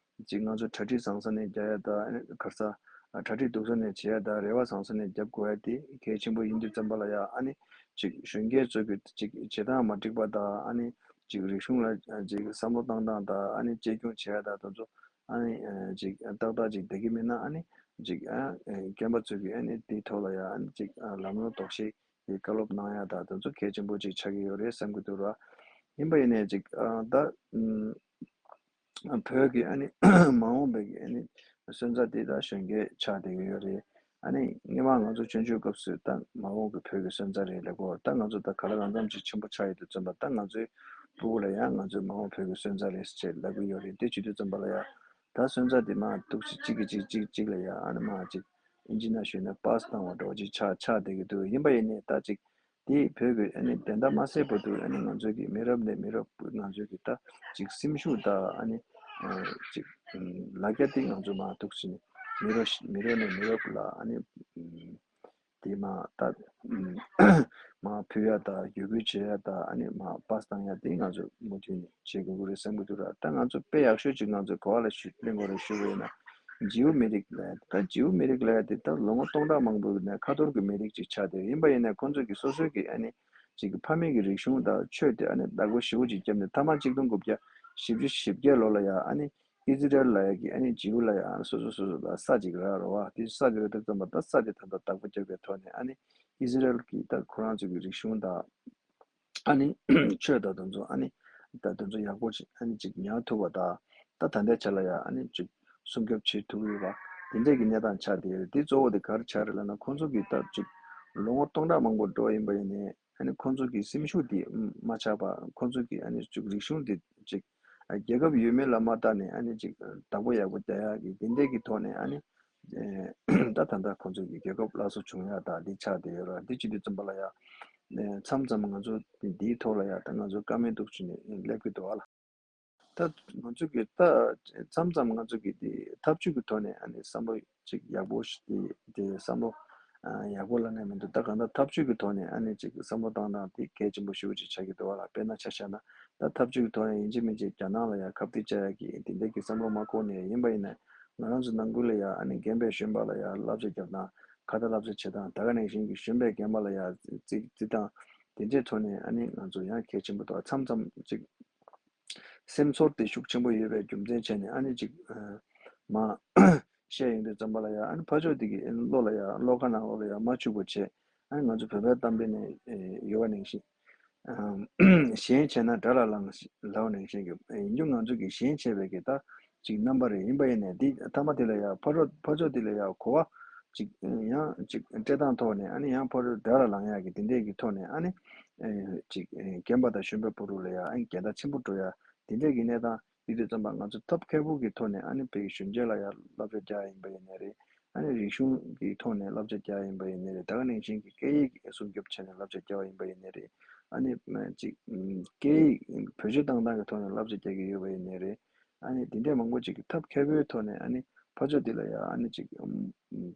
ཅིག་ང་ཚོ་གྲ་སྒྲིག་བཟང་ས་ནས་རྒྱག་ཡ་དང་ཨ་ནི་ག་རེ་ཟ། གྲ་སྒྲིག་སྡུག་ས་ནས་བྱེད་ཡ་དང་རེ་བ་བཟང་ས་ནས་རྒྱབ་དགོས་ཡ་དེ་གལ་ཆེན་པོ་ཡིན་དུས་ཙམ་པ་ལ་ཡ་ཨ་ནི་ཅིག་གཞོན་སྐྱེས་ཚོ་གི་ཅིག་བྱེད་སྟངས་མ་འགྲིག་པ་དང་ཨ་ནི་ཅིག་རིག་གཞུང་ལ་ཅིག་བསམ་བློ་བཏང་སྟངས་དང་ཨ་ནི་གཅེས་སྐྱོང་བྱེད་ཡ་དང་དེ་ཚོ་ཨ་ནི་ཅིག་ཏག་ཏག་ཅིག་བསྡད་ཀྱི་མེད་ན་ཨ་ནི་ཅིག་རྒན་པ་ཚོ་གི་ཨ་ནི་དེའི་ཐོག་ལ་ཡ་ཨ་ནི་ཅིག་ལམ་ལྷོང་དོགས་གཞི་གི་བཀའ་སློབ་གནང་ཡ་དང་དེ་ཚོ་གལ་ཆེན་པོ་ཅིག་ཆགས་ཀྱི་ཡོད་རེད་བསམ་གྱི་འདུག་ར། ཡིན་པ་ཡིན་ནའི་ཅིག་ད་བོད་ཀྱི་ཨ་ནི་མ་འོངས་པའི་གི་ཨ་ནི་སོན་རྩ་དེ་ད་གཞོན་སྐྱེས་ཆགས་བསྡད་ཀྱི་ཡོད་རེད། ཨ་ནི་སྔོན་མ་ང་ཚོ་ཆུང་ཆུང་སྐབས་སུ་ད་མ་འོངས་ཀྱི་བོད་ཀྱི་སོན་རྩ་རེད་ལབ་གོ་ད་ང་ཚོ་ད་ག་ལ་གང་འཚམ་ཅིག་ཆེན་པོ་ཆགས་ཡོད་དུས་ཙམ་པ་ད་ང་ཚོའི་སྤུ་གུ་ལ་ཡང་ང་ཚོའི་མ་འོངས་བོད་ཀྱི་སོན་རྩ་རེད་ཟེར་ལབ་ཀྱི་ཡོད་རེད། དེ་བྱེད་དུས་ཙམ་པ་ལ་ཡང་ད་སོན་རྩ་དེ་མ་ཐུག་ཅིག་གཅིག་གིས་གཅིག་གཅིག་གཅིག་ལ་ཡང་ཨ་ནི་མ་ཅིག་ཨིན་ཇི་ནང་ཞུས་ན་པཱ་སི་བཏང་བ་འདྲ་བོ་ཅིག་ཆགས་ཆགས་བསྡད་ཀྱི་འདུག་ཡིན་པ་ཡིན་ནའི་ད་ཅིག་དེ་བོད་ཀྱི་ཨ་ནི་བདེན་མཐའ་མ་གསལ་བར་དུ་ཨ་ནི་ང་ཚོའི་གི་མི་རབས་ནས་མི་རབས་ང་ཚོའི་གི་ད་ཅིག་སེམས་ཤུགས་དང་ཨ་ནི་ཅིག་ལ་རྒྱ་དེ་ང་ཚོ་མ་ཐུག་ཕྱིན་མི་རབས་མི་རབས་ནས་མི་རབས་ལ་ཨ་ནི་དེ་མ་ད་མ་ཕུལ་ཡ་དང་བརྒྱུད་སྐུལ་བྱེད་ཡ་དང་ཨ་ནི་མ་པཱ་སི་བཏང་ཡ་དེ་ང་ཚོ་མུ་མཐུད་ནས་བྱེད་དགོས་ཀྱི་རེད་བསམ་གྱི་འདུག་ར། ད་ང་ཚོ་དཔེ་ཡག་ཤོས་ཅིག་ང་ཚོ་ག་བ་ལ་ཞུ་གླེང་དགོས་རེད་ཞུ་བ་ཡིན་ན། ཇིའུ་མི་རིགས་ལབ་ཡ་དེ་ད་ཇིའུ་མི་རིགས་ལབ་ཡ་དེ་ད་ལོ་ངོ་སྟོང་ཕྲག་མང་པོའི་ནས་ཁ་ཐོར་གྱི་མི་རིགས་ཅིག་ཆགས་བསྡད་ཡོད། ཡིན་པ་ཡིན་ནའི་ཁོང་ཚོ་གི་སོ་སོའི་གི་ཨ་ནི་ཅིག་གི་ཕ་མེས་ཀྱི་རིག་གཞུང་དང་ཆོས་དེ་ཨ་ནི་བདག་པོ་ཞེ་པོ་ཅིག་བརྒྱབ་ནས་ཐ་མ་གཅིག་སྟོང་དགུ་བརྒྱ་བཞི་བཅུ་ཞེ་བརྒྱད་ལོ་ལ་ཡ་ཨ་ནི་ཨི་ཛི་རལ་ལབ་ཡ་གི་ཨ་ནི་ཇིའུ་ལབ་ཡ་ཨ་ནི་སོ་སོ་སོ་སོ་ལ་ས་ཅིག་རག་རེད་བ། དེ་ས་དེ་རེད་དུས་ཙམ་པ་ད་ས་དེ་ད་ལྟ་བདག་པོ་རྒྱབ་པའི་ཐོག་ནས་ཨ་ནི་ཨི་ཛི་རལ་གྱི་ད་ཁོ་རང་ཚོ་གི་རིག་གཞུང་དང་ཨ་ནི་ཆོས་དང་དེ་ཚོ་ཨ་ནི་ད་དེ་ཚོ་ཡག་པོ་ཅིག་ཨ་ནི་ཅིག་ཉར་ཐུབ་པ་དང་ད་ད་ལྟའི་ཆ་ལ་ཡང་ཨ་ནི་ཅིག་སྲུང་སྐྱོབ་བྱེད་ཐུབ་ཡོད་པ་དེ་འདྲས་ཀྱི་གནས་སྟངས་ཆགས་བསྡད་ཡོད། དེ་གཙོ་བོ་དེ་ག་རེ་ཆགས་རེད་ལབ་ན་ཁོང་ཚོ་གི་ད་ཅིག་ལོ་ངོ་སྟོང་ཕྲག་མང་པོ་འགྲོ་ཡིན་པ་ཡིན་ནའི་ཨ་ནི་ཁོང་ཚོ་གི་སེམས་ཤུགས་དེ་མ་ཆག་པ་ཁོང་ཚོ་གི་ཨ་ནི་ཅིག་རིག་གཞུང་དེ་ཅིག་རྒྱལ་ཁབ་ཡོད་མེད་ལ་མ་ལྟ་ནས་ཨ་ནི་ཅིག་བདག་པོ་ཡག་པོ་རྒྱག་ཡག་གི་དེ་འདྲས་ཀྱི་ཐོག་ནས་ཨ་ནི། ད་ད་ལྟ་ཁོང་ཚོ་གི་རྒྱལ་ཁབ་སླར་གསོ་བྱུང་ཡ་དང་འདི་ཆགས་བསྡད་ཡོད་ར། འདི་བྱེད་དུས་ཙམ་པ་ལ་ཡ། མཚམས་མཚམས་ང་ཚོ་འདིའི་ཐོག་ལ་ཡ་ད་ང་ཚོ་བཀའ་མོལ་འདུག་བྱས་ནས་སླེབས་ཀྱི་འདུག་ཨ་ལ། ད་ང་ཚོ་གི་ད་མཚམས་མཚམས་ང་ཚོ་གི་འདི་ཐབས་ཇུས་ཀྱི་ཐོག་ནས་ཨ་ནི་བསམ་བློ་ཅིག་ཡག་པོ་ཞིག་འདི་འདི་བསམ་བློ་ཡག་པོ་ལབ་ན་མི་འདུག་ད་གང་ལྟར་ཐབས་ཇུས་ཀྱི་ཐོག་ནས་ཨ་ནི་ཅིག་བསམ་བློ་བཏང་སྟངས་འདི་གལ་ཆེན་པོ་ཞེ་པོ་ཅིག་ཆགས་ཀྱི་འདུག་ཨ་ལ། དཔེར་ན་ཆ་བཞག་ན་ད་ཐབས་ཇུས་ཀྱི་ཐོག་ནས་ཡིན་གཅིག་མིན་གཅིག་རྒྱ་ནག་ལ་ཡ་ཁ་གཏད་བཅག་ཡ་གི་འདི་འདྲ་གི་བསམ་བློ་མ་འཁོར་ནས་ཡིན་པ་ཡིན་ན། ང་རང་ཚོ་ནང་ཁུལ་ལ་ཡང་ཨ་ནི་རྒན་པས་གཞོན་པ་ལ་ཡང་བསླབ་བྱ་རྒྱབ་དང་ཁ་ཏ་བསླབ་བྱ་བྱེད་སྟངས་ད་ག་ནང་བཞིན་གྱི་གཞོན་པས་རྒན་པ་ལ་ཡང་རྩིས་རྩིས་སྟངས་དེ་འདྲའི་ཐོག་ནས་ཨ་ནི་ང་ཚོ་ཡང་གལ་ཆེན་པོ་འདུག་མཚམས་མཚམས་ཅིག་སེམས་ཚོར་དེ་ཤུགས་ཆེན་པོ་ཡོད་པའི་རྒྱུ་མཚན་བྱས་ནས་ཨ་ནི་ཅིག་མ་བཤད་ཡོང་དུས་ཙམ་པ་ལ་ཡང་ཨ་ནི་ཕར་ཕྱོགས་དེ་གི་ཨ་ནི་བློ་ལ་ཡང་བློ་ཁ་ནང་ལོགས་ལ་ཡང་མ་འཆུག་པ་བྱས། ཨ་ནི་ང་ཚོ་བོད་པའི་གཏམ་དཔེ་ནས་ཡོད་པ་ནང་བཞིན། ཞེན་བྱས་ན་དགྲ་ལ་ལངས་ལབ་པ་ནང་བཞིན་གྱི་ཡིན་རྒྱུ་ང་ཚོ་གི་ཞེན་བྱས་པའི་གི་ད་ཅིག་རྣམ་པ་རེ་ཡིན་པ་ཡིན་ནས་འདི་ཐ་མ་དེ་ལ་ཡང་ཕ་རོ་ཕ་ཕྱོགས་དེ་ལ་ཡང་གོ་བ་ཅིག་ཡང་ཅིག་སྤྲད་སྟངས་ཐོག་ནས་ཨ་ནི་ཡང་ཕ་རོ་དགྲ་ལ་ལངས་ཡག་གི་དེ་འདྲས་ཀྱི་ཐོག་ནས་ཨ་ནི་ཅིག་རྒན་པ་དང་གཞོན་པའི་བར་དུ་ལ་ཡང་ཨ་ནི་འགལ་ཟླ་ཆེན་པོ་འགྲོ་ཡག་དེ་འདྲས་ཀྱི་གནས་སྟངས། དེ་དུས་ཙམ་པ་ང་ཚོ་ཐབས་མཁས་པོ་གི་ཐོག་ནས་ཨ་ནི་བོད་ཀྱི་གཞོན་སྐྱེས་ལ་ཡང་བསླབ་བྱ་རྒྱག་ཡིན་པ་ཡིན་ནའི་རེད། ཨ་ནི་རིག་གཞུང་གི་ཐོག་ནས་བསླབ་བྱ་རྒྱག་ཡིན་པ་ཡིན་ནའི་རེད། ད་ག་ནང་བཞིན་གྱི་སྐད་ཡིག་སྲུང་སྐྱོབ་བྱས་ནས་བསླབ་བྱ་རྒྱག་པ་ཡིན་པ་ཡིན་ནའི་རེད། ཨ་ནི་ཅིག་སྐད་ཡིག་བེད་སྤྱོད་བཏང་སྟངས་ཀྱི་ཐོག་ནས་བསླབ་བྱ་རྒྱག་གི་ཡོད་པ་ཡིན་ནའི་རེད། ཨ་ནི་དེ་འདྲས་མང་པོ་ཅིག་གི་ཐབས་མཁས་པོའི་ཐོག་ནས་ཨ་ནི་ཕར་ཕྱོགས་འདི་ལ་ཡང་ཨ་ནི་ཅིག་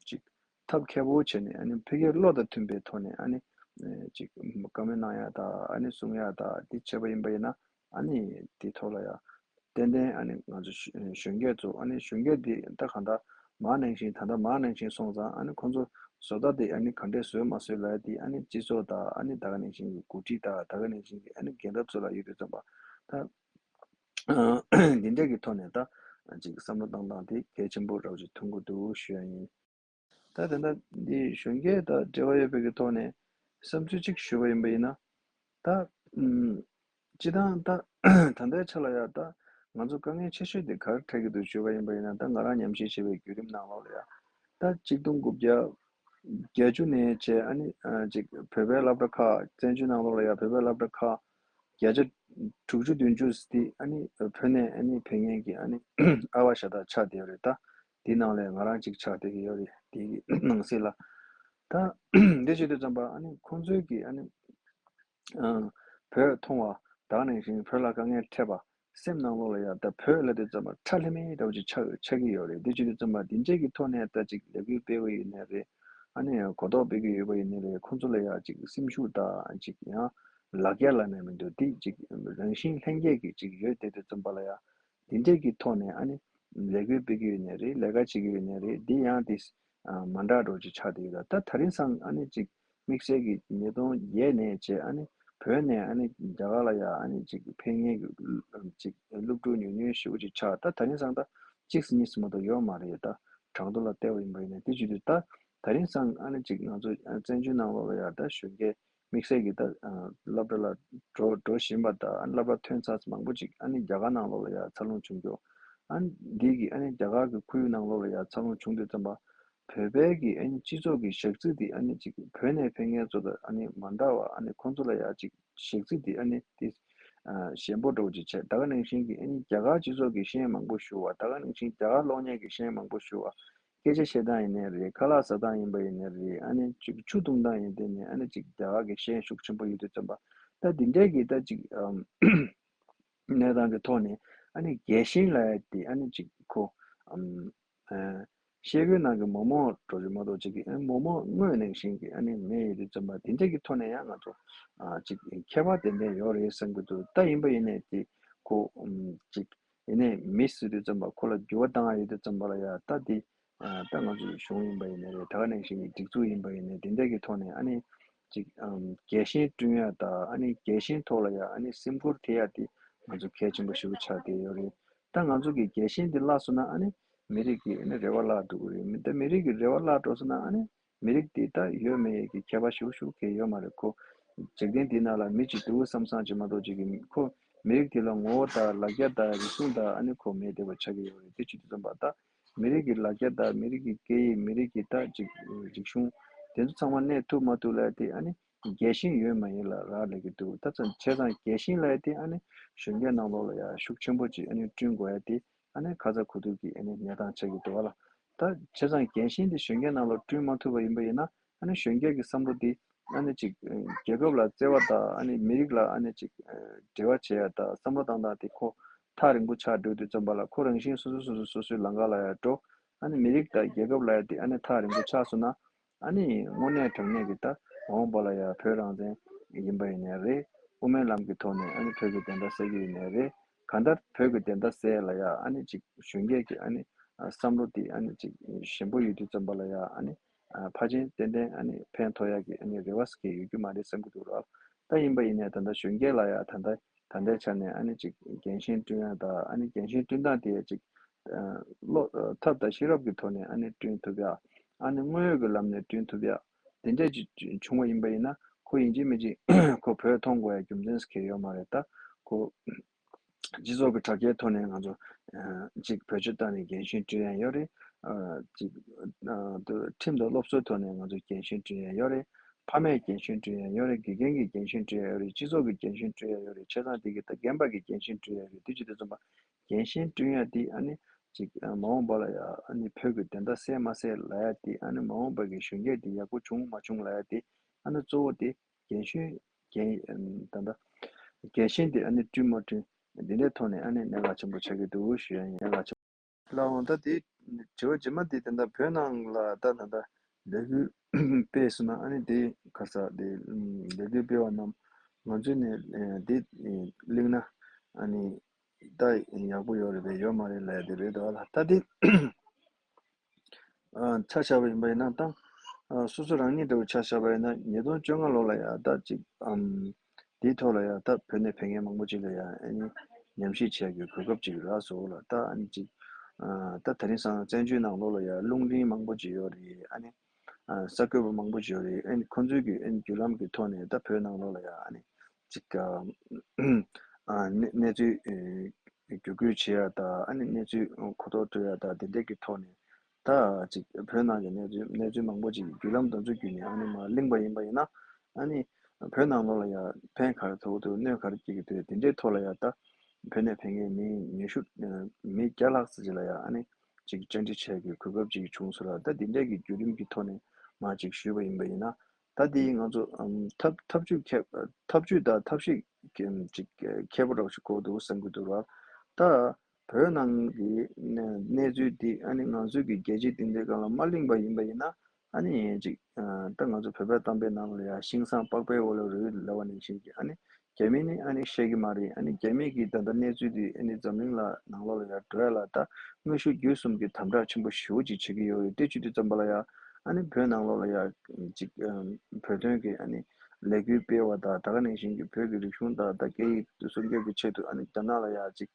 ཅིག་ཐབས་མཁས་པོ་བྱས་ནས་ཨ་ནི་ཕ་གིའི་བློ་དང་མཐུན་པའི་ཐོག་ནས་ཨ་ནི་ཅིག་བཀའ་མོལ་གནང་ཡག་དང་ཨ་ནི་གསུང་ཡག་དང་འདི་བྱས་པ་ཡིན་པ་ཡིན་ན། ཨ་ནི་དེ་ཐོག་ལ་ཡང་ཏན་ཏན་ཨ་ནི་ང་ཚོ་གཞོན་གཞོན་སྐྱེས་ཚོ་ཨ་ནི་གཞོན་སྐྱེས་དེ་ད་གང་ལྟར་མ་ནང་བཞིན་ད་ལྟ་མ་ནང་བཞིན་སོང་ཙང་ཨ་ནི་ཁོང་ཚོ་བཟོ་ལྟ་དེ་ཨ་ནི་ག་འདྲས་བཟོས་མ་བཟོས་ལ་དེ་ཨ་ནི་སྤྱི་ཚོགས་དང་ཨ་ནི་ད་ག་ནང་བཞིན་གྱི་འགོ་ཁྲིད་དང་ད་ག་ནང་བཞིན་གྱི་ཨ་ནི་རྒན་རབས་ཚོ་ལ་ཡོད་དུས་ཙམ་པ་ད་འདི་འདྲས་ཀྱི་ཐོག་ནས་ད་ཅིག་བསམ་བློ་བཏང་སྟངས་དེ་གལ་ཆེན་པོ་རང་ཅིག་མཐོང་གི་འདུག་ཞུ་ཡ་ཡིན། ད་དེ་འདྲ་འདི་གཞོན་སྐྱེས་དང་འབྲེལ་བ་ཡོད་པའི་གི་ཐོག་ནས་བསམ་ཚུལ་གཅིག་ཞུ་བ་ཡིན་པ་ཡིན་ན། ད་ཨུམ་སྤྱི་བཏང་ད་ད་ལྟའི་ཆ་ལ་ཡ་ད་ང་ཚོ་དཀའ་ངལ་ཆེ་ཤོས་དེ་ག་རེ་འཕྲད་ཀྱི་འདུག་ཞུ་བ་ཡིན་པ་ཡིན་ན། ད་ང་རང་ཉམས་ཞིབ་བྱས་པའི་བརྒྱུད་རིམ་ནང་ལོགས་ལ་ཡ་ད་གཅིག་སྟོང་དགུ་བརྒྱ་བརྒྱད་ཅུ་ནས་བྱས་ཨ་ནི་ཅིག་བོད་པའི་སློབ་གྲྭ་ཁག་བཙན་བྱོལ་ནང་ལོགས་ལ་ཡ་བོད་པའི་སློབ་གྲྭ་ཁག་བརྒྱ་ཆ་དྲུག་ཅུ་བདུན་ཅུ་དེ་ཨ་ནི་བོད་ནས་ཨ་ནི་ཕེབས་མཁན་གྱི་ཨ་ནི་ཨ་བ་ཤ་སྟག་ཆགས་བསྡད་ཡོད་རེད། ད་དེའི་ནང་ལས་ང་རང་གཅིག་ཆགས་བསྡད་ཀྱི་ཡོད་རེད། དེའི་ནང་གསེས་ལ་ད་འདི་བྱེད་དུས་ཙམ་པ་ཨ་ནི་ཁོང་ཚོའི་གི་ཨ་ནི་བོད་མཐོང་བ་ད་ག་ནང་བཞིན་བོད་ལ་དཀའ་ངལ་འཕྲད་པ། སེམས་ནང་ལོགས་ལ་ཡང་ད་བོད་ལ་དེ་ཙམ་པ་ཁྲ་ལྷམ་མེ་འདྲ་བོ་ཅིག་ཆགས་ཆགས་ཀྱི་ཡོད་རེད། དེ་བྱེད་དུས་ཙམ་པ་དེ་འདྲས་ཀྱི་ཐོག་ནས་ད་ཅིག་ལས་འགུལ་སྤེལ་བ་ཡིན་ནའི་རེད། ཨ་ནི་ཡང་གོ་རྟོགས་སྤེལ་གྱི་ཡོད་པ་ཡིན་ནའི་རེད། ཁོང་ཚོ་ལ་ཡང་ཅིག་སེམས་ཤུགས་དང་ཅིག་ཡང་ལག་རྒྱག་ལབ་ནས་མི་འདུག་དེ་ཅིག་རང་བཞིན་ལྷན་སྐྱེས་ཀྱི་ཅིག་ཡོད་དེ་དུས་ཙམ་པ་ལ་ཡང་དེ་འདྲས་ཀྱི་ཐོག་ནས་ཨ་ནི་ ལས་འགུལ་སྤེལ་གྱི་ཡོད་ནའི་རེད། ལས་ཀ་བྱེད་ཀྱི་ཡོད་ནའི་རེད། འདི་ཡང་དེ་ཨ་མ་འདྲ་འགྲོ་ཅིག་ཆགས་བསྡད་ཡོད་ལ། ད་དེ་རིང་སང་ཨ་ནི་ཅིག་དམིགས་བསལ་གྱི་ཉིས་སྟོང་བརྒྱད་ནས་བྱས་ཨ་ནི་བོད་ནས་ཨ་ནི་རྒྱ་གར་ལ་ཡ་ཨ་ནི་ཅིག་ཕེབས་མཁན་གྱི་ཅིག་སློབ་ཕྲུག་ཉུང་ཉུང་ཞེ་པོ་ཅིག་ཆགས། ད་དེ་རིང་སང་ད་གཅིག་གཉིས་སུ་མ་གཏོགས་ཡོད་མ་རེད། ད་གྲངས་ཐོ་ལ་བལྟས་པ་ཡིན་པ་ཡིན་ནའི་དེ་བྱེད་དུས་ད་དེ་རིང་སང་ཨ་ནི་ཅིག་ང་ཚོ་བཙན་བྱོལ་ནང་ལོགས་ལ་ཡ་ད་གཞོན་སྐྱེས་དམིགས་བསལ་གྱི་ད་སློབ་གྲྭ་ལ་འགྲོ་འགྲོ་བཞིན་པ་དང་ཨ་ནི་སློབ་གྲྭ་ཐོན་ཚར་མང་པོ་ཅིག་ཨ་ནི་རྒྱ་གར་ནང་ལོགས་ལ་ཡ་འཚར་ལོངས་བྱུང་རྒྱུ། ཨ་ནི་འདི་གི་ཨ་ནི་རྒྱ་གར་གྱི་ཁོར་ཡུག་ནང་ལོགས་ལ་ཡ་འཚར་ལོངས་བྱུང་དུས་ཙམ་པ། བོད་པའི་གི་ཨ་ནི་སྤྱི་ཚོགས་ཀྱི་ཞག་རྩི་འདི་ཨ་ནི་ཅིག་བོད་ནས་ཕེབས་མཁན་ཚོ་དང་ཨ་ནི་མ་འདྲ་བ། ཨ་ནི་ཁོང་ཚོ་ལ་ཡ་ཅིག་ཞག་རྩི་འདི་ཨ་ནི་དེ་ཞན་པོ་འདྲ་བོ་ཅིག་བྱས། ད་ག་ནང་བཞིན་གྱི་ཨ་ནི་རྒྱ་གར་སྤྱི་ཚོགས་ཀྱི་ཤེས་ཡོན་མང་པོ་ཞུ་བ། ད་ག་ནང་བཞིན་རྒྱ་གར་སློབ་གཉེར་གྱི་ཤེས་ཡོན་མང་པོ་ཞུ་བ། སྐད་ཆ་བཤད་སྟངས་ཡིན་ནའི་རེད། ཁ་ལག་ཟ་སྟངས་ཡིན་པ་ཡིན་ནའི་རེད། ཨ་ནི་ཅིག་ཆུ་འཐུང་སྟངས་ཡིན་དེ་ནས་ཨ་ནི་ཅིག་རྒྱ་གར་གྱི་ཤེས་ཡོན་ཤུགས་ཆེན་པོ་ཡོད་དུས་ཙམ་པ། ད་འདི་འདྲའི་གི་ད་ཅིག་ཨམ་གནས་སྟངས་ཀྱི་ཐོག་ནས་ཨ་ནི་རྒྱལ་ཞེན་ལབ་ཡ་དེ་ཨ་ནི་ཅིག་ཁོ་ཨམ་ཨ་ཤེལ་སྒོའི་ནང་གི་མོག་མོག་འགྲོ་རྒྱུ་མ་གཏོགས་ཅིག་གི་ཨ་ནི་མོག་མོག་དངོས་ནང་བཞིན་གྱི་ཨ་ནི་མེད་ཡོད་དུས་ཙམ་པ། འདི་འདྲའི་གི་ཐོག་ནས་ཡང་ང་ཚོ་ཨ་ཅིག་ཁྱད་པར་ཏན་ཏན་ཡོད་རེད་བསམ་གྱི་འདུག་ད་ཡིན་པ་ཡིན་ནའི་དེ་ཁོ་ཨམ་ཅིག་ཡིན་ནའི་མི་ཟེར་དུས་ཙམ་པ་ཁོ་ལ་འགྱུར་བ་བཏང་ཡ་ཡོད་དུས་ཙམ་པ་ལ་ཡ་ད་དེ་ཨ་ད་ང་ཚོའི་གཞུང་ཡིན་པ་ཡིན་ནའི་རེད། ད་ག་ནང་བཞིན་གྱི་སྒྲིག་འཛུགས་ཡིན་པ་ཡིན་ནའི་དེ་འདྲ་གི་ཐོག་ནས་ཨ་ནི་ཅིག་ཨམ་རྒྱལ་ཞེན་བསྐྲུན་ཡ་དང་ཨ་ནི་རྒྱལ་ཞེན་ཐོག་ལ་ཡ་ཨ་ནི་སེམས་ཁུར་ཐེབས་ཡ་དེ་ང་ཚོ་གལ་ཆེན་པོ་ཞིག་ཆགས་བསྡད་ཡོད་རེད། ད་ང་ཚོ་གི་རྒྱལ་ཞེན་དེ་བརླག་སོང་ན་ཨ་ནི་མི་རིགས་ཀྱི་ཨ་ནི་རེ་བ་བརླག་འགྲོ་གི་རེད། མི་ད་མི་རིགས་ཀྱི་རེ་བ་བརླག་འགྲོ་སོང་ན་ཨ་ནི་མི་རིགས་དེ་ད་ཡོད་མེད་ཀྱི་ཁྱད་པར་ཞེ་པོ་ཞེ་པོ་གང་ཡང་ཡོད་མ་རེད། ཁོ་འཇིག་རྟེན་འདི་ནང་ལ་མི་གཅིག་འདུག་བསམ་བསམ་ཅིག་མ་གཏོགས་ཅིག་གི་ཁོ་མི་རིགས་དེ་ལ་ངོ་བོ་དང་ལ་རྒྱ་དང་རིག་གཞུང་དང་ཨ་ནི་ཁོ་མེད་བསྡད་པ་ཆགས་ཀྱི་ཡོད་རེད། དེ་བྱེད་དུས་ཙམ་པ་ད་མི་རིགས་ཀྱི་ལ་རྒྱ་དང་མི་རིགས་ཀྱི་སྐད་ཡིག་མི་རིགས་ཀྱི་ད་ཅིག་རིག་གཞུང་དེ་ཚོ་ཚང་མ་གནས་ཐུབ་མ་ཐུབ་ལབ་ཡ་དེ་ཨ་ནི་རྒྱལ་ཞེན་ཡོད་མ་ཡིན་ལ་རག་ལས་ཀྱི་འདུག་ད་ཚང་བྱས་ཙང་རྒྱལ་ཞེན་ལབ་ཡ་དེ་ཨ་ནི་གཞོན་སྐྱེས་ནང་ལོགས་ལ་ཡ་ཤུགས་ཆེན་པོ་ཅིག་ཨ་ནི་བསྐྲུན་དགོས་ཡ་དེ་ཨ་ནི་ཁ་ཚ་དགོས་གཏུགས་ཀྱི་ཨ་ནི་གནས་སྟངས་ཆགས་ཀྱི་འདུག་བ་ལ། ད་བྱས་ཙང་རྒྱལ་ཞེན་དེ་གཞོན་སྐྱེས་ནང་ལོགས་བསྐྲུན་མ་ཐུབ་པ་ཡིན་པ་ཡིན་ན་ཨ་ནི་གཞོན་སྐྱེས་ཀྱི་བསམ་བློ་དེ་ཨ་ནི་ཅིག་རྒྱལ་ཁབ་ལ་བརྩེ་བ་དང་ཨ་ནི་མི་རིགས་ལ་ཨ་ནི་ཅིག་འབྲེལ་བ་བྱེད་ཡ་དང་བསམ་བློ་བཏང་སྟངས་དེ་ཁོ་ཐག་རིང་པོ་ཆགས་འགྲོ་དུས་ཙམ་པ་ལ་ཁོ་རང་བཞིན་སོ་སོ་སོ་སོ་སོ་སོའི་ལམ་ཁ་ལ་ཡ་འགྲོ། ཨ་ནི་མི་རིགས་དང་རྒྱལ་ཁབ་ལ་ཡ་དེ་ཨ་ནི་ཐག་རིང་པོ་ཆགས་སོང་ན། ཨ་ནི་དངོས་གནས་དྲང་གནས་ཀྱི་ད་མ་འོངས་པ་ལ་ཡ་བོད་རང་བཙན་ཡིན་པ་ཡིན་ནའི་རེད། དབུ་མའི་ལམ་གྱི་ཐོག་ནས་ཨ་ནི་བོད་ཀྱི་བདེན་མཐའ་གསལ་གྱི་ཡིན་ནའི་རེད། གང་ལྟར་བོད་ཀྱི་བདེན་མཐའ་གསལ་ལ་ཡ་ཨ་ནི་ཅིག་གཞོན་སྐྱེས་ཀྱི་ཨ་ནི་ཨ་བསམ་བློ་དེ་ཨ་ནི་ཅིག་ཞན་པོ་ཡོད་དུས་ཙམ་པ་ལ་ཡ་ཨ་ནི་ཨ་ཕལ་ཆེར་ཏན་ཏན་ཨ་ནི་ཕན་ཐོགས་ཡག་གི་ཨ་ནི་རེ་བ་ཟེར་མཁན་ཡོད་རྒྱུ་མ་རེད་བསམ་གྱི་འདུག་ར། ད་ཡིན་པ་ཡིན་ནའི་ད་ལྟ་གཞོན་སྐྱེས་ལ་ཡ་ད་ལྟ་ད་ལྟའི་ཆ་ནས་ཨ་ནི་ཅིག་འགན་ཤེས་བསྐྲུན་ཡ་དང་ཨ་ནི་འགན་ཤེས་བསྐྲུན་སྟངས་དེ་ཡ་ཅིག་ཨ་བློ་ཨ་ཐབས་དང་ཤེས་རབ་ཀྱི་ཐོག་ནས་ཨ་ནི་བསྐྲུན་ཐུབ་ཡ། ཨ་ནི་དངོས་ཡོད་ཀྱི་ལམ་ནས་བསྐྲུན་ཐུབ་ཡ། དེ་འདྲས་ཅིག་བྱུང་བ་ཡིན་པ་ཡིན་ན་ཁོ་ཡིན་གཅིག་མིན་གཅིག་ཁོ་བོད་མཐོང་དགོས་ཡ་རྒྱུ་མཚན་ཟེར་མཁན་ཡོད་མ་རེད། ད་ཁོ་སྤྱི་ཚོགས་ཀྱི་དྲ་རྒྱའི་ཐོག་ནས་ང་ཚོ་ཨ་ཅིག་བེད་སྤྱོད་བཏང་ནས་འགན་ཤེས་བསྐྲུན་ཡ་ཡོད་རེད། ཨ་ཅིག་ཨ་ཁྲིམས་དང་སློབ་གསོའི་ཐོག་ནས་ང་ཚོ་འགན་ཤེས་བསྐྲུན་ཡ་ཡོད་རེད། ཕ་མས་འགན་ཤེས་བསྐྲུན་ཡ་ཡོད་རེད། དགེ་རྒན་གྱིས་འགན་ཤེས་བསྐྲུན་ཡ་ཡོད་རེད། སྤྱི་ཚོགས་ཀྱིས་འགན་ཤེས་བསྐྲུན་ཡ་ཡོད་རེད། བྱས་ཙང་དེ་གི་ད་རྒན་པ་གིས་འགན་ཤེས་བསྐྲུན་ཡ་ཡོད་རེད། དེ་བྱེད་དུས་ཙམ་པ་འགན་ཤེས་བསྐྲུན་ཡ་དེ་ཨ་ནི་ཅིག་ཨ་མ་འོངས་པ་ལ་ཡ་ཨ་ནི་བོད་ཀྱི་བདེན་མཐའ་གསལ་མ་གསལ་ལབ་ཡ་དེ་ཨ་ནི་མ་འོངས་པ་གི་གཞོན་སྐྱེས་དེ་ཡག་པོ་བྱུང་མ་བྱུང་ལབ་ཡ་དེ་ཨ་ནི་གཙོ་བོ་དེ་འགན་ཤེས་འགན་ད་ལྟ་འགན་ཤེས་དེ་ཨ་ནི་བསྐྲུན་མ་བསྐྲུན་འདི་འདྲའི་ཐོག་ནས་ཨ་ནི་གནད་འགག་ཆེན་པོ་ཆགས་ཀྱི་འདུག་ཞུ་ཡ་ཡིན། གནད་འགག་ཆེན་པོ་ལའང་ད་དེ་དྲི་བ་རྗེས་མ་དེ་ད་ལྟ་བོད་ནང་ལ་ད་ད་ལྟ་ལས་འགུལ་སྤེལ་སོང་ན་ཨ་ནི་དེ་ག་ས་དེ་ལས་འགུལ་སྤེལ་བ་རྣམས་ང་ཚོ་ནས་དེ་གླེང་ན་ཨ་ནི་ད་ཡག་པོ་ཡོད་རེད་པས་ཡོད་མ་རེད་ལབ་ཡ་དེ་རེད་འདུག་ལ། ད་དེ་ཨ་ཆ་བཞག་པ་ཡིན་པ་ཡིན་ན་ད་ཨ་སོ་སོ་རང་ཉིད་འདྲ་བོ་ཆ་བཞག་པ་ཡིན་ན་ཉིས་སྟོང་བཅོ་ལྔ་ལོ་ལ་ཡ་ད་ཅིག་ཨམ་དེའི་ཐོག་ལ་ཡ་ད་བོད་ནས་ཕེབས་མཁན་མང་པོ་ཅིག་ལ་ཡ་ཨ་ནི་ཉམས་ཞིབ་བྱེད་ཡ་གི་གོ་སྐབས་ཅིག་རག་སོང་ལ། ད་ཨ་ནི་ཅིག་ཨ་ད་དེ་རིང་སང་བཙན་བྱོལ་ནང་ལོགས་ལ་ཡ་རླུང་འཕྲིན་མང་པོ་ཅིག་ཡོད་རེད། ཨ་ནི་ཨ་གསར་འགོད་པ་མང་པོ་ཅིག་ཡོད་རེད། ཨ་ནི་ཁོང་ཚོའི་གི་ཨ་ནི་བརྒྱུད་ལམ་གི་ཐོག་ནས་ད་བོད་ནང་ལོགས་ལ་ཡ་ཨ་ནི་ཅིག་ཨ་ཨ་གནས་གནས་ཚུལ་ཨེ་བརྒྱུད་སྐུལ་བྱེད་ཡ་དང་ཨ་ནི་གནས་ཚུལ་གོ་རྟོགས་སྤྲོད་ཡ་དང་དེ་འདྲས་ཀྱི་ཐོག་ནས་ད་ཅིག་བོད་ནང་གི་གནས་ཚུལ་གནས་ཚུལ་མང་པོ་ཅིག་བརྒྱུད་ལམ་དེ་ཚོ་བརྒྱུད་ནས་ཨ་ནི་མར་གླེང་པ་ཡིན་པ་ཡིན་ན་ཨ་ནི་བོད་ནང་ལོགས་ལ་ཡ་ཕན་ག་རེ་ཐོགས་འདུག་གནོད་ག་རེ་སྐྱེལ་གྱི་འདུག་དེ་འདྲའི་ཐོག་ལ་ཡ་ད་བོད་ནས་ཕེབས་མཁན་མི་ཉི་ཤུ་མི་བརྒྱ་ལྷག་ཙམ་ཅིག་ལ་ཡ་ཨ་ནི་ཅིག་བཅར་འདྲི་བྱེད་ཀྱི་གོ་སྐབས་ཅིག་བྱུང་སོང་ལ། ད་འདི་འདྲའི་གི་བརྒྱུད་རིམ་གྱི་ཐོག་ནས་མར་ཅིག་ཞུས་པ་ཡིན་པ་ཡིན་ན། ད་དེ་ང་ཚོ་ཨམ་ཐབས་ཐབས་ཇུས་མཁས་ཐབས་ཇུས་དང་ཐབས་ཤེས་ཀྱི་ཅིག་མཁས་པོ་འདྲ་བོ་ཞིག་དགོས་འདུག་བསམ་གྱི་འདུག་ར། ད་བོད་ནང་གི་གནས་གནས་ཚུལ་འདི་ཨ་ནི་ང་ཚོའི་གི་རྒྱལ་སྤྱིའི་སྟེང་དེ་སྒང་ལ་མ་གླེང་པ་ཡིན་པ་ཡིན་ན་ཨ་ནི་ཅིག་ཨ་ད་ང་ཚོ་བོད་པའི་གཏམ་དཔེ་ནང་ལ་ཡ་ཤིང་བཟང་པགས་པའི་འོག་ལ་རུལ་ལབ་པ་ནང་བཞིན་གྱི་ཨ་ནི་ རྒྱ་མི་ནི་ཨ་ནི་བཤད་ཀྱི་མ་རེད། ཨ་ནི་རྒྱ་མི་གི་ད་ལྟ་གནས་ཚུལ་དེ་ཨ་ནི་འཛམ་གླིང་ལ་ནང་ལོགས་ལ་ཡ་འགྲོ་ཡ་ལ་ད་དངོས་ཤུགས་བརྒྱུད་གསུམ་གྱི་དམ་དྲག་ཆེན་པོ་ཞེ་པོ་ཅིག་བྱེད་ཀྱི་ཡོད་རེད། དེ་བྱེད་དུས་ཙམ་པ་ལ་ཡ་ཨ་ནི་བོད་ནང་ལོགས་ལ་ཡ་ཅིག་ཨམ་བོད་དོན་གྱི་ཨ་ནི་ལས་འགུལ་སྤེལ་བ་དང་། ད་ག་ནང་བཞིན་གྱི་བོད་ཀྱི་རིག་གཞུང་དང་ད་སྐད་ཡིག་སྲུང་སྐྱོབ་ཀྱི་ཆེད་དུ་ཨ་ནི་རྒྱ་ནག་ལ་ཡ་ཅིག་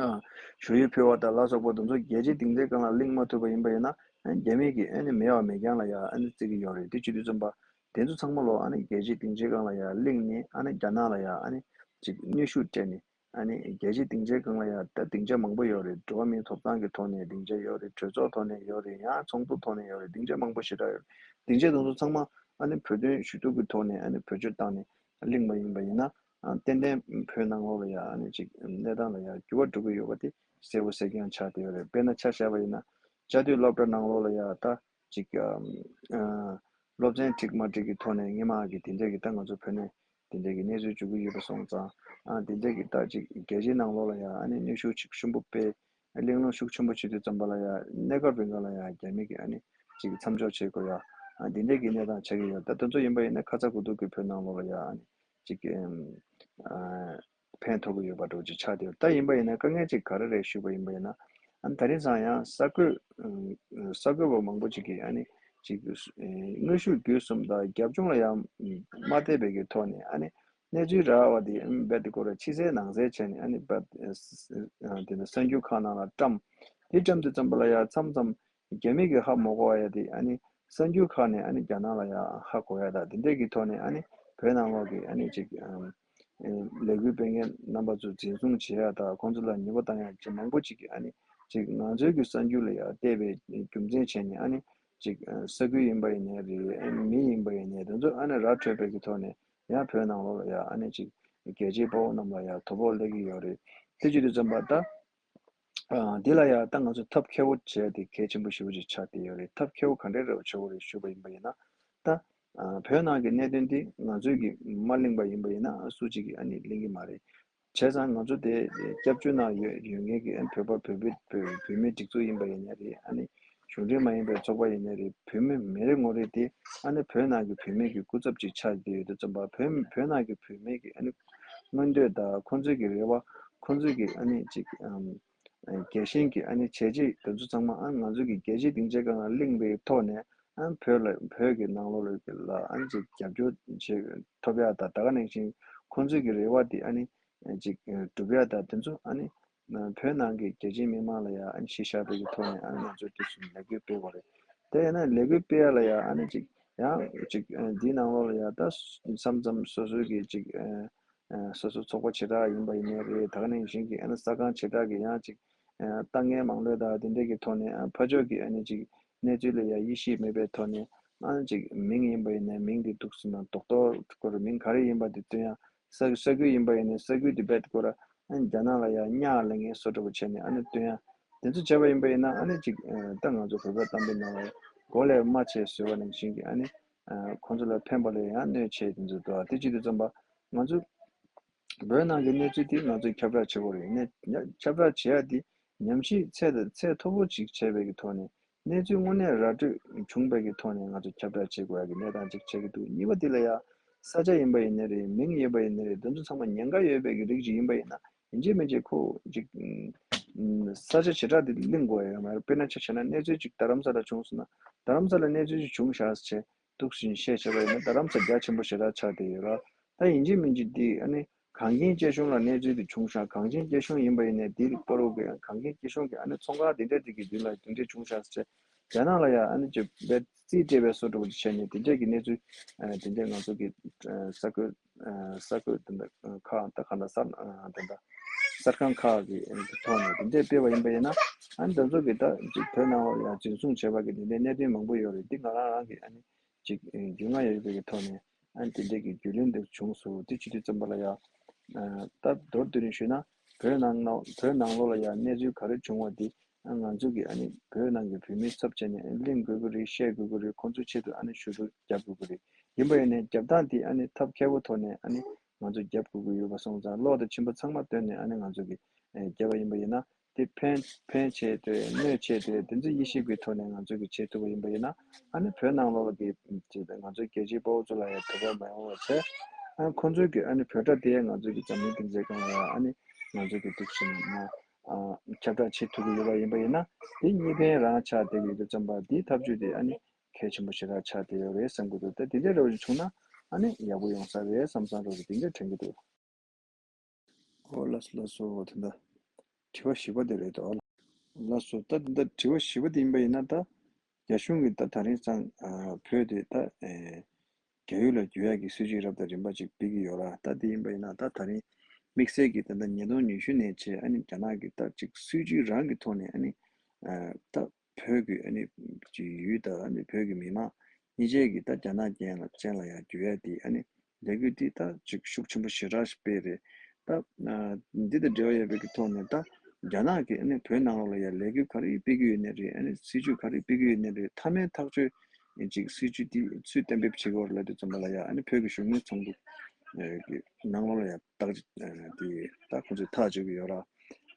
ཨ། ཞུ་ཡིག་ཕུལ་བ་དང་ལ་སོགས་པ་དེ་ཚོ་རྒྱལ་སྤྱིའི་སྡིངས་ཆའི་སྒང་ལ་གླེང་མ་ཐུབ་པ་ཡིན་པ་ཡིན་ན། ཨ་ནི་རྒྱ་མི་གིས་ཨ་ནི་མེད་པ་མེད་རྐྱང་ལ་ཡ་ཨ་ནི་བརྩི་གི་ཡོད་རེད། དེ་བྱེད་དུས་ཙམ་པ་དེ་ཚོ་ཚང་མ་ལོ་ཨ་ནི་རྒྱལ་སྤྱིའི་སྡིངས་ཆའི་སྒང་ལ་ཡ་གླེང་ནས། ཨ་ནི་རྒྱ་ནག་ལ་ཡ་ཨ་ནི་ཅིག་གནོན་ཤུགས་སྤྲད་ནས། ཨ་ནི་རྒྱལ་སྤྱིའི་སྡིངས་ཆའི་སྒང་ལ་ཡ་ད་སྡིངས་ཆ་མང་པོ་ཡོད་རེད། འགྲོ་བ་མིའི་ཐོབ་ཐང་གི་ཐོག་ནས་སྡིངས་ཆ་ཡོད་རེད། གྲོས་ཚོགས་ཐོག་ནས་ཡོད་རེད། ཡང་ཚོགས་འདུ་ཐོག་ནས་ཡོད་རེད། སྡིངས་ཆ་མང་པོ་ཞེ་དྲག་ཡོད་རེད། སྡིངས་ཆ་དེ་ཚོ་ཚང་མ་ཨ་ནི་བོད་དོན་ཞུ་གཏུག་གི་ཐོག་ནས་ཨ་ནི་བེད་སྤྱོད་བཏང་ནས་གླེང་པ་ཡིན་པ་ཡིན་ན། ཨ། ཏན་ཏན་བོད་ནང་ལོགས་ལ་ཡ་ཨ་ནི་ཅིག་གནས་སྟངས་ལ་ཡ་འགྱུར་བ་འགྲོ་གི་ཡོད་པ་དེ་གསལ་པོ་གསལ་རྐྱང་ཆགས་བསྡད་ཡོད་རེད། དཔེར་ན་ཆ་བཞག་པ་ཡིན་ན། བཅའ་སྡོད་སློབ་གྲྭ་ནང་ལོགས་ལ་ཡ་ད་ཅིག་ཨ། སློབ་ཚན་འགྲིག་མ་འགྲིག་གི་ཐོག་ནས་སྔོན་མ་གི་དེ་འདྲས་ཀྱི་ད་ང་ཚོ་བོད་ནས་དེ་འདྲས་ཀྱི་གནས་ཚུལ་འབྱུང་གི་ཡོད་པ་སོང་ཙང་། ཨ། དེ་འདྲས་ཀྱི་ད་ཅིག་རྒྱལ་སྤྱིའི་ནང་ལོགས་ལ་ཡ་ཨ་ནི་གནོན་ཤུགས་ཅིག་ཆེན་པོ་སྤེལ། གླེང་སློང་ཤུགས་ཆེན་པོ་བྱེད་དུས་ཙམ་པ་ལ་ཡ་གནས་སྐབས་རིང་ག་ལ་ཡ་རྒྱ་མི་གིས་ཨ་ནི་ཅིག་མཚམས་འཇོག་བྱེད་དགོས་ཡ། ཨ། འདི་འདྲས་ཀྱི་གནས་སྟངས་ཆགས་ཀྱི་ཡོད། ད་དེ་ཚོ་ཡིན་པ་ཡིན་ན་ཁ་ཚ་དགོས་གཏུགས་ཀྱི་བོད་ནང་ལོགས་ལ་ཡ་ཨ་ནི་ཅིག་ཨ། ཕན་ཐོགས་ཀྱི་ཡོད་པ་འདྲ་བོ་ཅིག་ཆགས་བསྡད་ཡོད། ད་ཡིན་པ་ཡིན་ན་དཀའ་ངལ་ཅིག་ག་རེ་རེད་ཞུས་པ་ཡིན་པ་ཡིན་ན། ཨ་ནི་ད་རིང་སང་ཡང་གསར་འགོད་ཨ། གསར་འགོད་པ་མང་པོ་ཅིག་གིས་ཨ་ནི་ཅིག་ཨ། དངོས་ཤུགས་བརྒྱུད་གསུམ་དང་རྒྱབ་ལྗོངས་ལ་ཡང་མ་བལྟས་པའི་གི་ཐོག་ནས། ཨ་ནི་གནས་ཚུལ་རག་པ་དེ་ཨ་ནི་རྦད་དེ་ཁོ་ར་ཕྱི་གསལ་ནང་གསལ་བྱས་ནས། ཨ་ནི་རྦད་ཨ། དེ་ནི་གསར་འགྱུར་ཁག་ནང་ལ་བཀྲམ། དེ་བཀྲམ་དུས་ཙམ་པ་ལ་ཡ་མཚམས་མཚམས་རྒྱ་མི་གིས་ཧ་མ་གོ་བ་ཡ་དེ་ཨ་ནི་གསར་འགྱུར་ཁག་ནས་ཨ་ནི་རྒྱ་ནག་ལ་ཡ་ཧ་གོ་ཡ་དང་། དེ་འདྲས་ཀྱི་ཐོག་ནས་ཨ་ནི་བོད་ནང་ལོགས་ཀྱི་ཨ་ནི་ཅིག་ཨ། ལས་འགུལ་སྤེལ་མཁན་རྣམ་པ་ཚོ་འཛིན་བཟུང་བྱེད་ཡ་དང་། ཁོང་ཚོ་ལ་ཉེས་པ་བཏང་ཡ་ཅིག་མང་པོ་ཅིག་གིས་ཨ་ནི་ཅིག་ང་ཚོའི་གི་གསར་འགྱུར་ལ་ཡ་བལྟས་པའི་རྒྱུ་མཚན་བྱས་ནས། ཨ་ནི་ཅིག་ཨ། ས་ཁུལ་ཡིན་པ་ཡིན་ནའི་རེད། ཨ་ནི་མི་ཡིན་པ་ཡིན་ནའི་རེད། དེ་ཚོ་ཨ་ནི་ར་འཕྲོད་པའི་གི་ཐོག་ནས་ཡང་བོད་ནང་ལོགས་ལ་ཡ་ཨ་ནི་ཅིག་རྒྱལ་གཅེས་དཔའ་བོ་རྣམས་ལ་ཡ་དོ་ཕོག་སླེབས་ཀྱི་ཡོད་རེད། དེ་བྱེད་དུས་ཙམ་པ་ད། ཨ། འདི་ལ་ཡང་ད་ང་ཚོ་ཐབས་མཁས་པོ་བྱས་ཏེ་གལ་ཆེན་པོ་ཞེ་པོ་ཅིག་ཆགས་བསྡད་ཡོད་རེད། ཐབས་མཁས་པོ་ག་འདྲས་རེད་བྱེད་དགོས་རེད་ཞུས་པ་ཡིན་པ་ཡིན་ན། ད། ཨ། བོད་ནང་གི་གནད་དོན་འདི་ང་ཚོས་ཀྱིས་མ་གླེང་པ་ཡིན་པ་ཡིན་ན་སུ་གཅིག་གིས་ཨ་ནི་གླེང་གི་མ་རེད། བྱས་ཙང་ང་ཚོ་དེ་སྐྱབས་བཅོལ་ནང་ཡོད་ཡོད་མཁན་གྱི་ཨ་ནི་བོད་པ་བོད་པའི་བོད་བོད་མིའི་སྒྲིག་འཛུགས་ཡིན་པ་ཡིན་ནའི་རེད། ཨ་ནི་གཞུང་འབྲེལ་མ་ཡིན་པའི་ཚོགས་པ་ཡིན་ནའི་རེད། བོད་མི་མི་རེ་ངོ་རེ་དེ་ཨ་ནི་བོད་ནང་གི་བོད་མི་གི་སྐུ་ཚབ་ཅིག་ཆགས་བསྡད་ཡོད་དུས་ཙམ་པ། བོད་བོད་ནང་གི་བོད་མི་གི་ཨ་ནི་མངོན་འདོད་དང་ཁོང་ཚོའི་གི་རེ་བ། ཁོང་ཚོའི་གི་ཨ་ནི་ཅིག་ཨམ། རྒྱལ་ཞེན་གྱི་ཨ་ནི་བྱས་རྗེས་དེ་ཚོ་ཚང་མ་ཨ་ང་ཚོ་གི་རྒྱལ་སྤྱིའི་སྡིངས་ཆའི་སྒང་ལ་གླེང་བའི་ཐོག་ནས། ཨ། བོད་ལ་བོད་ཀྱི་ནང་ལོགས་ལ་ཨ་ནི་ཅིག་རྒྱབ་སྐྱོར་བྱེད་ཐུབ་ཡ་དང་། ད་ག་ནང་བཞིན་ཁོང་ཚོའི་གི་རེ་བ་དེ་ཨ་ནི་ཅིག་སྒྲུབ་ཡ་དང་། དེ་ཚོ་ཨ་ནི་བོད་ནང་གི་རྒྱལ་སྤྱིའི་མི་མང་ལ་ཡ་ཨ་ནི་གཞི་བཞག་པའི་གི་ཐོག་ནས་ཨ་ནི་ང་ཚོས་དེ་བཞིན་ལས་འགུལ་སྤེལ་དགོས་རེད། དེ་ཡིན་ན་ལས་འགུལ་སྤེལ་ཡ་ལ་ཡ་ཨ་ནི་ཅིག་ཡང་ཅིག་འདིའི་ནང་ལོགས་ལ་ཡ་ད་མཚམས་མཚམས་སོ་སོའི་གི་ཅིག་ཨ། ཨ། སོ་སོ་ཚོགས་པ་བྱེ་བྲག་ཡིན་པ་ཡིན་ནའི་རེད། ད་ག་ནང་བཞིན་གྱི་ཨ་ནི་གསར་ཁང་བྱེ་བྲག་གི་ཡང་ཅིག་ཨ། ལྟ་ངན་མང་བློས་དང་དེ་འདྲས་ཀྱི་ཐོག་ནས། ཨ། ཕར་ཕྱོགས་ཀྱི་ཨ་ནི་ཅིག་གནས་ཚུལ་ལ་ཡང་ཡིད་ཆེས་མེད་པའི་ཐོག་ནས། ཨ་ནི་ཅིག་མིང་ཡིན་པ་ཡིན་ནའི་མིང་དེ་འདུག་སེ་ན་རྡོག་རྡོག་སྐོར་མིང་ག་རེ་ཡིན་པ་དེ་སྟོན་ཡ། ས་ས་ཁུལ་ཡིན་པ་ཡིན་ནའི་ས་ཁུལ་དེ་རྦད་དེ་ཁོ་ར་ཨ་ནི་རྒྱ་ནག་ལ་ཡང་གཉའ་ལེན་མཁན་བཟོ་འདྲ་པོ་བྱས་ནས་ཨ་ནི་སྟོན་ཡ། དེ་ཚོ་བྱས་པ་ཡིན་པ་ཡིན་ན། ཨ་ནི་ཅིག་ཨ། ད་ང་ཚོ་བོད་པའི་གཏམ་དཔེ་ནང་ལ་མགོ་ལས་རྨ་ཆེ་ཟེར་བ་ནང་བཞིན་གྱི་ཨ་ནི་ཨ། ཁོང་ཚོ་ལ་ཕན་པ་ལས་ཡང་གནོད་ཆེ་དེ་ཚོ་འདུག། ཨ། དེ་བྱེད་དུས་ཙམ་པ་ང་ཚོ་བོད་ནང་གི་གནས་ཚུལ་དེ་ང་ཚོས་ཁྱབ་བསྒྲགས་བྱེད་དགོས་རེད། ནས་ཁྱབ་བསྒྲགས་བྱེད་ཡ་དེ་ཉམས་ཞིབ་ཚད་དང་ཚད་མཐོ་པོ་ཅིག་བྱས་པའི་གི་ཐོག་ནས། གནས་ཚུལ་དངོས་གནས་ར་སྤྲོད་བྱུང་བའི་གི་ཐོག་ནས་ང་ཚོ་ཁྱབ་བསྒྲགས་བྱེད་དགོས་ཡ་གི་གནས་སྟངས་ཅིག་ཆགས་ཀྱི་འདུག། གཉིས་པ་དེ་ལ་ཡ་ས་ཆ་ཡིན་པ་ཡིན་ནའི་རེད། མིང་ཡིན་པ་ཡིན་ནའི་རེད། དེ་ཚོ་ཚང་མ་ཉེན་ཁ་ཡོད་པའི་གི་རིགས་ཅིག་ཡིན་པ་ཡིན་ན། ཡིན་གཅིག་མིན་གཅིག་ཁོ་ཅིག་ས་ཆ་བྱེ་བྲག་དེ་གླེང་དགོས་ཡ་ཡོད་མ་རེད། དཔེར་ན་ཆ་བཞག་ན་གནས་ཚུལ་ཅིག་རྡ་རམ་ས་ལ་བྱུང་སོང་ན། རྡ་རམ་ས་ལ་གནས་ཚུལ་ཅིག་བྱུང་བཞག་ཟེར་བྱས། འདུག་སེ་བཤད་བྱས་པ་ཡིན་ན་རྡ་རམ་ས་རྒྱ་ཆེན་པོ་ཞེ་དྲག་ཆགས་བསྡད་ཡོད་ར། ད་ཡིན་གཅིག་མིན་གཅིག་འདི་ཨ་ནི་གངས་ཅན་སྐྱིད་གཤོངས་ལ་གནས་ཚུལ་དེ་བྱུང་ཤག། གངས་ཅན་སྐྱིད་གཤོངས་ཡིན་པ་ཡིན་ནའི་དེའི་བར་དུ་གི་གངས་ཅན་སྐྱིད་གཤོངས་ཀྱི་ཨ་ནི་ཚོང་ཁང་དེ་འདྲ་དེ་གི་མདུན་ལ་དེ་འདྲ་བྱུང་ཤག་ཟེར། རྒྱ་ནག་ལ་ཡ་ཨ་ནི་ཅིག་རྦད་རྩིས་སྤྲད་པའི་བཟོ་འདྲ་པོ་ཅིག་བྱས་ནས། དེ་འདྲ་གི་གནས་ཚུལ་ཨ། དེ་འདྲ་ང་ཚོ་གི་ཨ། ས་ཁུལ་ཨ། ས་ཁུལ་དེ་འདྲ་ཁག་ད་ག་འདྲ་ས་ཨ། དེ་འདྲ་གསར་ཁང་ཁག་གི་ཐོག་ནས་དེ་འདྲ་སྤེལ་བ་ཡིན་པ་ཡིན་ན། ཨ་ནི་དེ་ཚོ་གི་ད་ཅིག་བོད་ནང་ལ་ཡ་འཛིན་བཟུང་བྱས་པ་གི་དེ་འདྲའི་གནད་དོན་མང་པོ་ཡོད་རེད། འདི་ང་རང་རང་གི་ཨ་ནི་ཅིག་རྒྱུས་མངའ་ཡོད་པའི་གི་ཐོག་ནས་ཨ་ནི་དེ་འདྲའི་གི་རྒྱུས་ལོན་དེ་བྱུང་སོང་། དེ་བྱེད་དུས་ཙམ་པ་ལ་ཡ། ཨ། ད་མདོར་བསྡུས་ནས་ཞུས་ན། བོད་ནང་ནང་བོད་ནང་ལོགས་ལ་ཡ་གནས་ཚུལ་ག་རེ་བྱུང་བ་དེ་ཨ། ང་ཚོ་གི་ཨ་ནི་བོད་ནང་གི་བོད་མིའི་ཚབ་བྱས་ནས་གླེང་དགོས་ཀྱི་རེད། བཤད་དགོས་ཀྱི་རེད། ཁོང་ཚོའི་ཆེད་དུ་ཨ་ནི་ཞུ་གཏུག་རྒྱབ་དགོས་ཀྱི་རེད། ཡིན་པ་ཡིན་ནའི་རྒྱབ་སྟངས་དེ་ཨ་ནི་ཐབས་མཁས་པོ་ཐོག་ནས་ཨ་ནི་ང་ཚོ་རྒྱབ་དགོས་ཀྱི་ཡོད་པ་སོང་ཙང་། བློ་དང་མཆིན་པ་ཚང་མ་བཏོན་ནས་ཨ་ནི་ང་ཚོ་གི་ཨ། རྒྱབ་པ་ཡིན་པ་ཡིན་ན། དེ་ཕན་ཕན་ཆེ་དེ་གནོད་ཆེ་དེ་དེ་ཚོ་དབྱེ་ཞིབ་ཀྱི་ཐོག་ནས་ང་ཚོས་ཀྱི་བྱེད་ཐུབ་པ་ཡིན་པ་ཡིན་ན། ཨ་ནི་བོད་ནང་ལོགས་ལ་གི་ང་ཚོའི་རྒྱལ་གཅེས་དཔའ་བོ་ཚོ་ལ་ཡང་དོ་ཕོག་མ་ཡོང་བ་བྱས། ཨ་ཁོང་ཚོའི་གི་ཨ་ནི་བོད་སྒྲ་དེ་ང་ཚོའི་གི་འཛམ་གླིང་སྡིངས་ཆའི་སྒང་ལ་ཨ་ནི་ང་ཚོའི་གི་འདུག་ཕྱིན་ཨ་ཁྱབ་བསྒྲགས་བྱེད་ཐུབ་ཀྱི་ཡོད་པ་ཡིན་པ་ཡིན་ན་དེ་གཉིས་ཕན་རང་ཆགས་བསྡད་ཀྱི་ཡོད་དུས་ཙམ་པ་དེའི་ཐབས་ཇུས་དེ་ཨ་ནི་གལ་ཆེན་པོ་ཞེ་དྲག་ཆགས་བསྡད་ཡོད་རེད་བསམ་གྱི་འདུག་ད་དེ་འདྲའི་འདྲ་བོ་ཞིག་བྱུང་ན་ཨ་ནི་ཡག་པོ་ཡོང་ས་རེད་བསམ་བསམ་འདྲ་བོ་ཞིག་དེ་འདྲ་དྲན་གྱི་འདུག་ཨོ་ལགས་སོ་ལགས་སོ། དེ་འདྲ་དྲི་བ་བཞི་པ་དེ་རེད་དོ། ལགས་སོ། ད་དེ་འདྲ་དྲི་བ་བཞི་པ་དེ་ཡིན་པ་ཡིན་ན་ད་རྒྱ་གཞུང་གིས་ད་དེ་རིང་སང་ཨ་བོད་དེ་ད་ཨེ་རྒྱ་ཡུལ་ལ་བསྒྱུར་ཡག་གི་སྲིད་ཇུས་རབ་དང་རིམ་པ་ཅིག་སྤེལ་གྱི་ཡོད་ར། ད་དེ་ཡིན་པ་ཡིན་ན་ད་དེ་རིང་དམིགས་བསལ་གྱིས་ད་ལྟ་ཉིས་སྟོང་ཉི་ཤུ་ནས་བྱས་ཨ་ནི་རྒྱ་ནག་གིས་ད་ཅིག་སྲིད་ཇུས་རང་གི་ཐོག་ནས་ཨ་ནི་ཨ་ད་བོད་ཀྱི་ཨ་ནི་ཅིག་ཡུལ་དང་ཨ་ནི་བོད་ཀྱི་མི་མང་གཉིས་ཆ་གིས་ད་རྒྱ་ནག་རྐྱེན་ལ་ཅན་ལ་ཡང་བསྒྱུར་ཡ་དེ་ཨ་ནི་ལས་འགུལ་འདི་ད་ཅིག་ཤུགས་ཆེན་པོ་ཞེ་དྲག་ཞིག་སྤེལ་རེད། ད་ཨ་འདི་དང་འབྲེལ་བ་ཡོད་པའི་གི་ཐོག་ནས་ད་རྒྱ་ནག་གིས་ཨ་ནི་བོད་ནང་ལོགས་ལ་ཡང་ལས་འགུལ་ག་རེ་སྤེལ་གི་ཡོད་ནའི་རེད། ཨ་ནི་སྲིད་ཇུས་ག་རེ་སྤེལ་གི་ཡོད་ནའི་རེད། མཐའ་མའི་ཐག་གཅོད་ཅིག་སྲིད་ཇུས་འདི་སུས་གཏན་འབེབས་བྱེད་དགོས་རེད་ལབ་དུས་ཙམ་པ་ལ་ཡང་ཨ་ནི་བོད་ཀྱི་བཞུགས་མོལ་ཚོགས་འདུ་ཨ་གི་ནང་ལོགས་ལ་ཡང་ད་ཅིག་ཨ་དེ་ད་ཁོང་ཚོས་ཐག་གཅོད་ཀྱི་ཡོད་ར།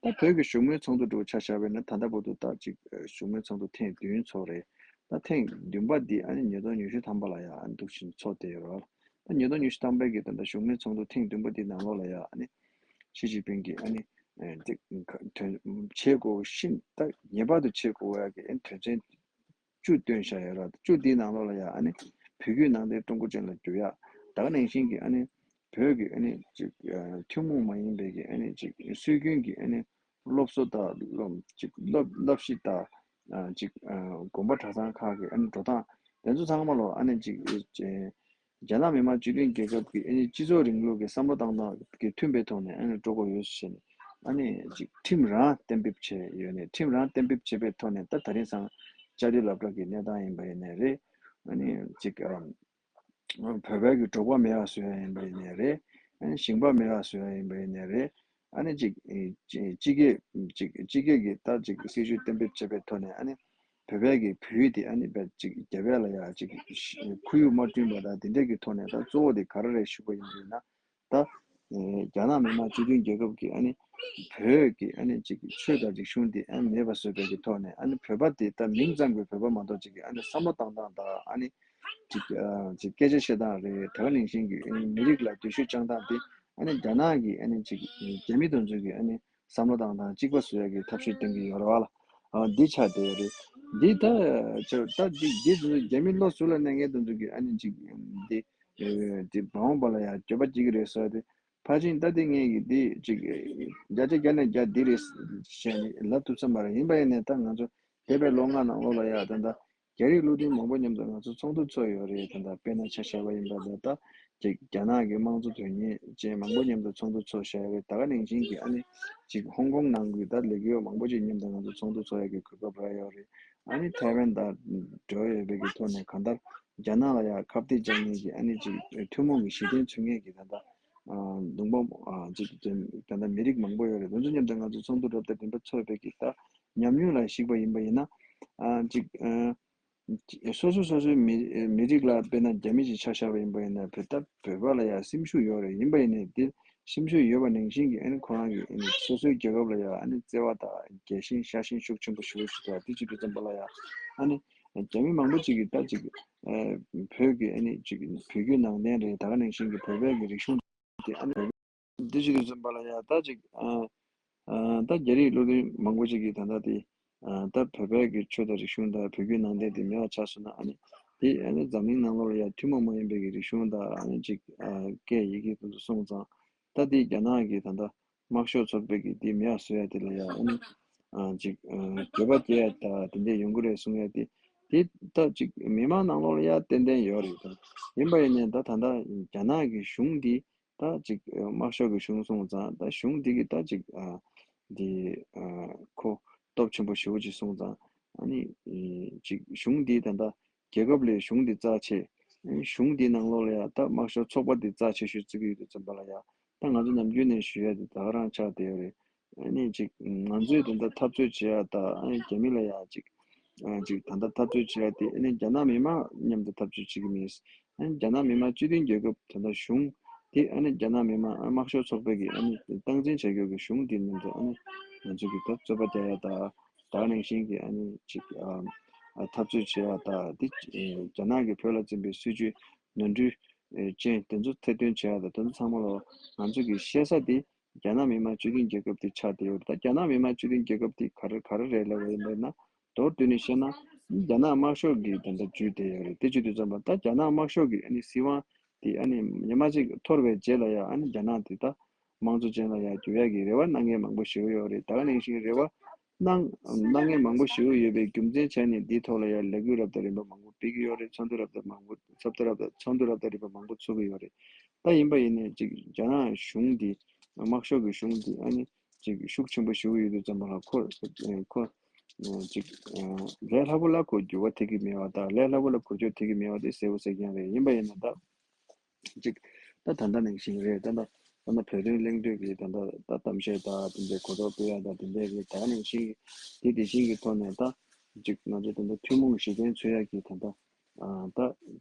ད་བོད་ཀྱི་བཞུགས་མོལ་ཚོགས་འདུ་འདྲ་བོ་ཆ་བཞག་པ་ཡིན་ན་ད་ལྟ་བར་དུ་ད་ཅིག་ཨ་བཞུགས་མོལ་ཚོགས་འདུ་ཐེངས་བདུན་ཚོགས་རེད། ད་ཐེངས་བདུན་པ་འདི་ཨ་ནི་ཉིས་སྟོང་ཉི་ཤུ་ཐམ་པ་ལ་ཡང་ཨ་ནི་འདུག་བཞིན་ཚོགས་བསྡད་ཡོད་རེད། ད་ཉིས་སྟོང་ཉི་ཤུ་ཐམ་པའི་གི་ད་ལྟ་བཞུགས་མོལ་ཚོགས་འདུ་ཐེངས་བདུན་པ་འདི་ནང་ལོགས་ལ་ཡང་ཨ་ནི་ཞི་ཅིན་ཕིང་གིས་ཨ་ནི་ཨ་དེ་དོན་བྱེད་དགོས་ཤིན་ད་ངེས་པར་དུ་བྱེད་དགོས་ཡ་གི་ཨ་ནི་དོན་ཚན་བཅུ་བཏོན་བཞག་ཡོད་རེད། བཅུ་འདིའི་ནང་ལོགས་ལ་ཡང་ཨ་ནི་བོད་བརྒྱུད་ནང་བསྟན་ཀྲུང་གོ་ཅན་ལ་བསྒྱུར་ཡ། ད་ག་ནང་བཞིན་གྱི་ཨ་ནི་བོད་ཀྱི་ཨ་ནི་ཅིག་ཨ་ཐུན་མོང་མ་ཡིན་པའི་གི་ཨ་ནི་ཅིག་སྲོལ་རྒྱུན་གྱི་ཨ་ནི་སློབ་གསོ་དང་སློབ་ཅིག་སློབ་སློབ་གཞི་དང་ཨ་ཅིག་ཨ་དགོན་པ་གྲྭ་ཚང་ཁག་གི་ཨ་ནི་འགྲོ་སྟངས་དེ་ཚོ་ཚང་མ་ལོ་ཨ་ནི་ཅིག་ཨེ་རྒྱ་ནག་མི་དམངས་སྤྱི་མཐུན་རྒྱལ་ཁབ་ཀྱི་ཨ་ནི་སྤྱི་ཚོགས་རིང་ལུགས་ཀྱི་བསམ་བློ་བཏང་སྟངས་ཀྱི་མཐུན་པའི་ཐོག་ནས་ཨ་ནི་འགྲོ་དགོས་ཡོད་ཟེར་ནས་ཨ་ནི་ཅིག་ཁྲིམས་རང་གཏན་འབེབས་བྱས་ཡོད་ནས་ཁྲིམས་རང་གཏན་འབེབས་བྱས་པའི་ཐོག་ནས་ད་ད་རིང་སང་བཅའ་སྡོད་སློབ་གྲྭ་གི་གནས་སྟངས་ཡིན་པ་ཡིན་ནའི་རེད། ཨ་ནི་ཅིག་ཨ། བོད་པའི་གི་འབྲོག་པ་མེད་པ་བཟོ་ཡ་ཡིན་པ་ཡིན་ནའི་རེད། ཨ་ནི་ཞིང་པ་མེད་པ་བཟོ་ཡ་ཡིན་པ་ཡིན་ནའི་རེད། ཨ་ནི་ཅིག་ཨེ་ཅི་སྤྱི་སྤྱི་སྐད་ཅིག་སྤྱི་སྐད་ཀྱི་ད་ཅིག་སྲིད་ཇུས་གཏན་འབེབས་བྱས་པའི་ཐོག་ནས་ཨ་ནི་བོད་པའི་གི་བོད་ཡིག་དེ་ཨ་ནི་བས་ཅིག་རྒྱ་བལ་ལ་ཡ་ཅིག་ཁོར་ཡུག་མ་བསྐྲུན་པ་དང་དེ་འདྲས་ཀྱི་ཐོག་ནས་ད་གཙོ་བོ་དེ་ག་རེ་རེད་ཞུ་བ་ཡིན་པ་ཡིན་ན། ད་ཨེ་རྒྱ་ནག་མི་དམངས་སྤྱི་མཐུན་རྒྱལ་ཁབ་ཀྱི་ཨ་ནི་བོད་ཀྱི་ཨ་ནི་ཅིག་ཆོས་དང་རིག་གཞུང་དེ་ཨ་ནི་མེད་པ་བཟོ་བའི་གི་ཐོག་ནས་ཨ་ནི་བོད་པ་དེ་ད་མིང་ཙམ་གྱི་བོད་པ་མ་གཏོགས་ཅིག་གི་ཨ་ནི་བསམ་བློ་བཏང་སྟངས་དང་ཨ་ནི་ཅིག་ཨ་ཅིག་སྐད་ཆ་བཤད་སྟངས་རེད། ད་ག་ནང་བཞིན་གྱི་ཨ་ནི་མི་རིགས་ལ་འདོད་ཤུགས་བཅངས་སྟངས་དེ་ཨ་ནི་རྒྱ་ནག་གི་ཨ་ནི་ཅིག་རྒྱ་མི་དེ་ཚོ་གི་ཨ་ནི་བསམ་བློ་བཏང་སྟངས་གཅིག་པ་བཟོ་ཡ་གི་ཐབས་ཤེས་སྟོན་གྱི་ཡོད་རེད་བ་ལ། ཨ་འདི་ཆགས་བསྡད་ཡོད་རེད། འདི་ད་ཆ་ད་འདི་འདི་དེ་ཚོ་རྒྱ་མི་བློ་གཟུ་ལ་གནས་མཁན་དེ་ཚོ་གི་ཨ་ནི་ཅིག་འདི་ཨེ་དེ་མ་འོངས་པ་ལ་ཡང་འགྱོད་པ་སྐྱེ་གི་རེད་ཟེར་ཏེ། ཕལ་ཆེར་ད་ལྟ་ངས་ཀྱི་འདི་ཅིག་བརྒྱ་ཆ་བརྒྱ་ནས་བརྒྱ་འདི་རེད་ཞེས་ནས་ལབ་ཐུབ་ས་མ་རེད། ཡིན་པ་ཡིན་ནས་ད་ང་ཚོ་འདས་པའི་ལོ་ལྔ་ནང་ལོགས་ལ་ཡ་ད་ལྟ་རྒྱ་རིགས་སློབ་ཕྲུག་མང་པོ་མཉམ་དུ་ང་ཚོ་ཚོགས་འདུ་ཚོགས་ཡོད་རེད། ད་ལྟ་དཔེར་ན་ཆ་བཞག་པ་ཡིན་པ་ད་ལྟ་ཅིག་རྒྱ་ནག་གི་དམངས་གཙོ་དོན་གཉེར་ཅན་མང་པོ་མཉམ་དུ་ཚོགས་འདུ་ཚོགས་བཞག་ཡོད་རེད། ད་ག་ནང་བཞིན་གྱི་ཨ་ནི་ཅིག་ཧོང་ཀོང་ནང་གི་ད་ལས་འགུལ་བ་མང་པོ་ཅིག་མཉམ་དུ་ང་ཚོ་ཚོགས་འདུ་ཚོགས་ཡག་གི་གོ་སྐབས་རག་ཡོད་རེད། ཨ་ནི་ཐའེ་ཝན་དང་འབྲེལ་བ་ཡོད་པའི་གི་ཐོག་ནས་གང་ལྟར་རྒྱ་ནག་ལ་ཡང་ཁ་གཏད་གཅོག་མཁན་གྱི་ཨ་ནི་ཅིག་ཐུན་མོང་གི་གཞི་རྟེན་མཚོན་མཁན་གྱི་ད་ལྟ་ཨ་ལུང་པ་ཨ་ཅིག་ད་ལྟ་མི་རིགས་མང་པོ་ཡོད་རེད། དེ་ཚོ་མཉམ་དུ་ང་ཚོ་ཚོགས་འདུ་རབ་དང་རིམ་པ་ཚོགས་པའི་གི་ད་ཉམས་མྱོང་ལ་གཞིགས་པ་ཡིན་པ་ཡིན་ན་ཨ་ཅིག་ཨ་སོ་སོ་སོ་སོའི་མི་མི་རིགས་ལ་དཔེར་ན་རྒྱ་མི་ཞིག་ཆ་བཞག་པ་ཡིན་པ་ཡིན་ན་བོད་ད་བོད་པ་ལ་ཡང་སེམས་ཤུགས་ཡོད་རེད། ཡིན་པ་ཡིན་ནའི་དེ་སེམས་ཤུགས་ཡོད་པ་ནང་བཞིན་གྱི་ཨ་ནི་ཁོ་རང་གི་ཨ་ནི་སོ་སོའི་རྒྱལ་ཁབ་ལ་ཡང་ཨ་ནི་བརྩེ་བ་དང་རྒྱལ་ཞེན་ཤ་ཞེན་ཤུགས་ཆེན་པོ་ཞེ་པོ་ཞིག་འདུག་དེ་བྱེད་དུས་ཙམ་པ་ལ་ཡང་ཨ་ནི་རྒྱ་མི་མང་པོ་ཅིག་གིས་ད་ཅིག་ཨ་བོད་ཀྱི་ཨ་ནི་ཅིག་བོད་བརྒྱུད་ནང་བསྟན་རེད། ད་ག་ནང་བཞིན་གྱི་བོད་པའི་གི་རིག་གཞུང་དེ་ཨ་ནི་བོད་འདི་བྱེད་དུས་ཙམ་པ་ལ་ཡང་ད་ཅིག་ཨ་ཨ་ད་རྒྱ་རིགས་སློབ་ཕྲུག་མང་པོ་ཅིག་གིས་ད་ལྟ་དེ་ཨ་ད་བོད་པའི་གི་ཆོས་དང་རིག་གཞུང་དང་བོད་བརྒྱུད་ནང་བསྟན་དེ་མེད་པ་ཆགས་སོང་ན་ཨ་ནི་དེ་ཨ་ནི་འཛམ་གླིང་ནང་ལོགས་ལ་ཡང་ཐུན་མོང་མ་ཡིན་པའི་གི་རིག་གཞུང་དང་ཨ་ནི་ཅིག་ཨ་སྐད་ཡི་གེ་དེ་ཚོ་སོང་ཙང་ད་དེ་རྒྱ་ནག་གི་ད་ལྟ་དམག་ཤོག་ཚོགས་པའི་གི་དེ་མེད་པ་བཟོ་ཡ་དེ་ལ་ཡང་ཨ་ནི་ཨ་ཅིག་ཨ་འགྱོད་པ་སྐྱེ་ཡ་ད་དེ་འདྲས་ཡོང་གི་རེད་གསུང་ཡ་དེ་དེ་ད་ཅིག་མི་མང་ནང་ལོགས་ལ་ཡང་ཏན་ཏན་ཡོད་རེད། ད་ཡིན་པ་ཡིན་ནའི་ད་ད་ལྟ་རྒྱ་ནག་གི་གཞུང་འདི་ད་ཅིག་ཨ་དམག་ཤོག་གི་གཞུང་སོང་ཙང་ད་གཞུང་འདི་གི་ད་ཅིག་ཨ་འདི་ཨ་ཁོ་སྟོབས་ཆེན་པོ་ཞེ་པོ་ཅིག་སོང་ཙང་ཨ་ནི་ཨེ་ཅིག་གཞུང་འདི་ད་ལྟ་རྒྱལ་ཁབ་ལས་གཞུང་འདི་རྩ་ཆེ། ཨ་ནི་གཞུང་འདི་ནང་ལོགས་ལ་ཡང་ད་དམག་ཤོག་ཚོགས་པ་འདི་རྩ་ཆེ་ཤོས་བརྩི་གི་ཡོད་དུས་ཙམ་པ་ལ་ཡང་ད་ང་ཚོ་ནམ་རྒྱུན་ནས་ཞུ་ཡ་དེ་ད་ག་རང་ཆགས་བསྡད་ཡོད་རེད། ཨ་ནི་ཅིག་ང་ཚོས་ད་ལྟ་འཐབ་རྩོད་བྱེད་ཡ་ད་ཨ་ནི་རྒྱ་མི་ལ་ཡང་ཅིག་ཨ་ཅིག་ད་ལྟ་འཐབ་རྩོད་བྱེད་ཡ་དེ་ཨ་ནི་རྒྱ་ནག་མི་མང་མཉམ་དུ་འཐབ་རྩོད་བྱེད་ཀྱི་མིན། ཨ་ནི་རྒྱ་ནག་མི་དམངས་སྤྱི་མཐུན་རྒྱལ་ཁབ་ད་ལྟ་གཞུང་དེ་ཨ་ནི་རྒྱ་ནག་མི་དམངས་ཨ་དམག་ཤོག་ཚོགས་པའི་གི་ཨ་ནི་སྟངས་འཛིན་བྱ་རྒྱུ་གི་གཞུང་དེ་མཉམ་དུ་ཨ་ནི་ང་ཚོ་གི་ད་རྩོད་པ་རྒྱག་ཡ་ད་ད་ག་ནང་བཞིན་གྱི་ཨ་ནི་ཅིག་ཨ་ཨ་འཐབ་རྩོད་བྱེད་ཡ་ད་དེ་རྒྱ་ནག་གི་བོད་ལ་འཛིན་པའི་སྲིད་ཇུས་ནོར་འཁྲུལ་ ཨེ་ཅན་དེ་ཚོ་ཐེར་འདོན་བྱེད་ཡ་དང་དེ་ཚོ་ཚང་མ་ལོ་ང་ཚོ་གི་བཤད་ས་དེ་རྒྱ་ནག་མི་དམངས་སྤྱི་མཐུན་རྒྱལ་ཁབ་དེ་ཆགས་བསྡད་ཡོད་རེད། ད་རྒྱ་ནག་མི་དམངས་སྤྱི་མཐུན་རྒྱལ་ཁབ་དེ་ག་རེ་ག་རེ་རེད་ལབ་པ་ཡིན་པ་ཡིན་ན། མདོར་བསྡུས་ནས་བཤད་ན་རྒྱ་ནག་དམར་ཤོག་གི་ད་ལྟ་བརྒྱུད་བསྡད་ཡོད་རེད། དེ་བྱེད་དུས་ཙམ་པ་ད་རྒྱ་ནག་དམར་ཤོག་གི་ཨ་ནི་སྲིད་དབང་དེ་ཨ་ནི་ཉི་མ་གཅིག་འཐོར་བའི་རྗེས་ལ་ཡང་ཨ་ནི་རྒྱ་ནག་དེ་ད་དམངས་གཙོ་ཅན་ལ་ཡང་འགྱུར་ཡ་གི་རེ་བ་གནང་མཁན་མང་པོ་ཞིག་ཡོད་རེད། ད་ག་ནང་བཞིན་རེ་བ་གནང་གནང་མཁན་མང་པོ་ཞིག་ཡོད་པའི་རྒྱུ་མཚན་བྱས་ནས་འདིའི་ཐོག་ལ་ཡང་ལས་འགུལ་རབ་དང་རིམ་པ་མང་པོ་སྤེལ་གྱི་ཡོད་རེད། ཚོགས་འདུ་རབ་དང་མང་པོ་ཚོགས་འདུ་རབ་དང་ཚོགས་འདུ་རབ་དང་རིམ་པ་མང་པོ་ཚོགས་ཀྱི་ཡོད་རེད། ད་ཡིན་པ་ཡིན་ནའི་ཅིག་རྒྱ་ནག་གཞུང་འདི་དམར་ཤོག་གི་གཞུང་འདི་ཨ་ནི་ཅིག་ཤུགས་ཆེན་པོ་ཞིག་ཡོད་དུས་ཙམ་པ་ལ་ཁོ་ཁོ་ཅིག་ལས་སླ་པོ་ལ་ཁོ་འགྱུར་བ་ཐེབས་ཀྱི་མེད་པ་དང་ལས་སླ་པོ་ལ་འགུལ་སྐྱོད་ཐེབས་ཀྱི་མེད་པ་དེ་གསལ་པོ་གསལ་རྐྱང་རེད། ཡིན་པ་ཡིན་ན་ད། ཅིག་ད་ད་ལྟ་ནང་བཞིན་རེད། ད་ལྟ་ད་ལྟ་བོད་དོན་གླེང་སྟོད་ཀྱི་ད་ལྟ་ད་གཏམ་བཤད་ད་དེ་འདྲའི་གོ་རྟོགས་སྤེལ་ཡ་ད་དེ་འདྲའི་རེད། ད་ག་ནང་བཞིན་གྱི་དེ་དེ་བཞིན་གྱི་ཐོག་ནས་ད་ཅིག་ང་ཚོ་ད་ལྟ་ཐུན་མོང་གཞི་རྟེན་འཚོལ་ཡ་གི་ད་ལྟ་ཨ་ད་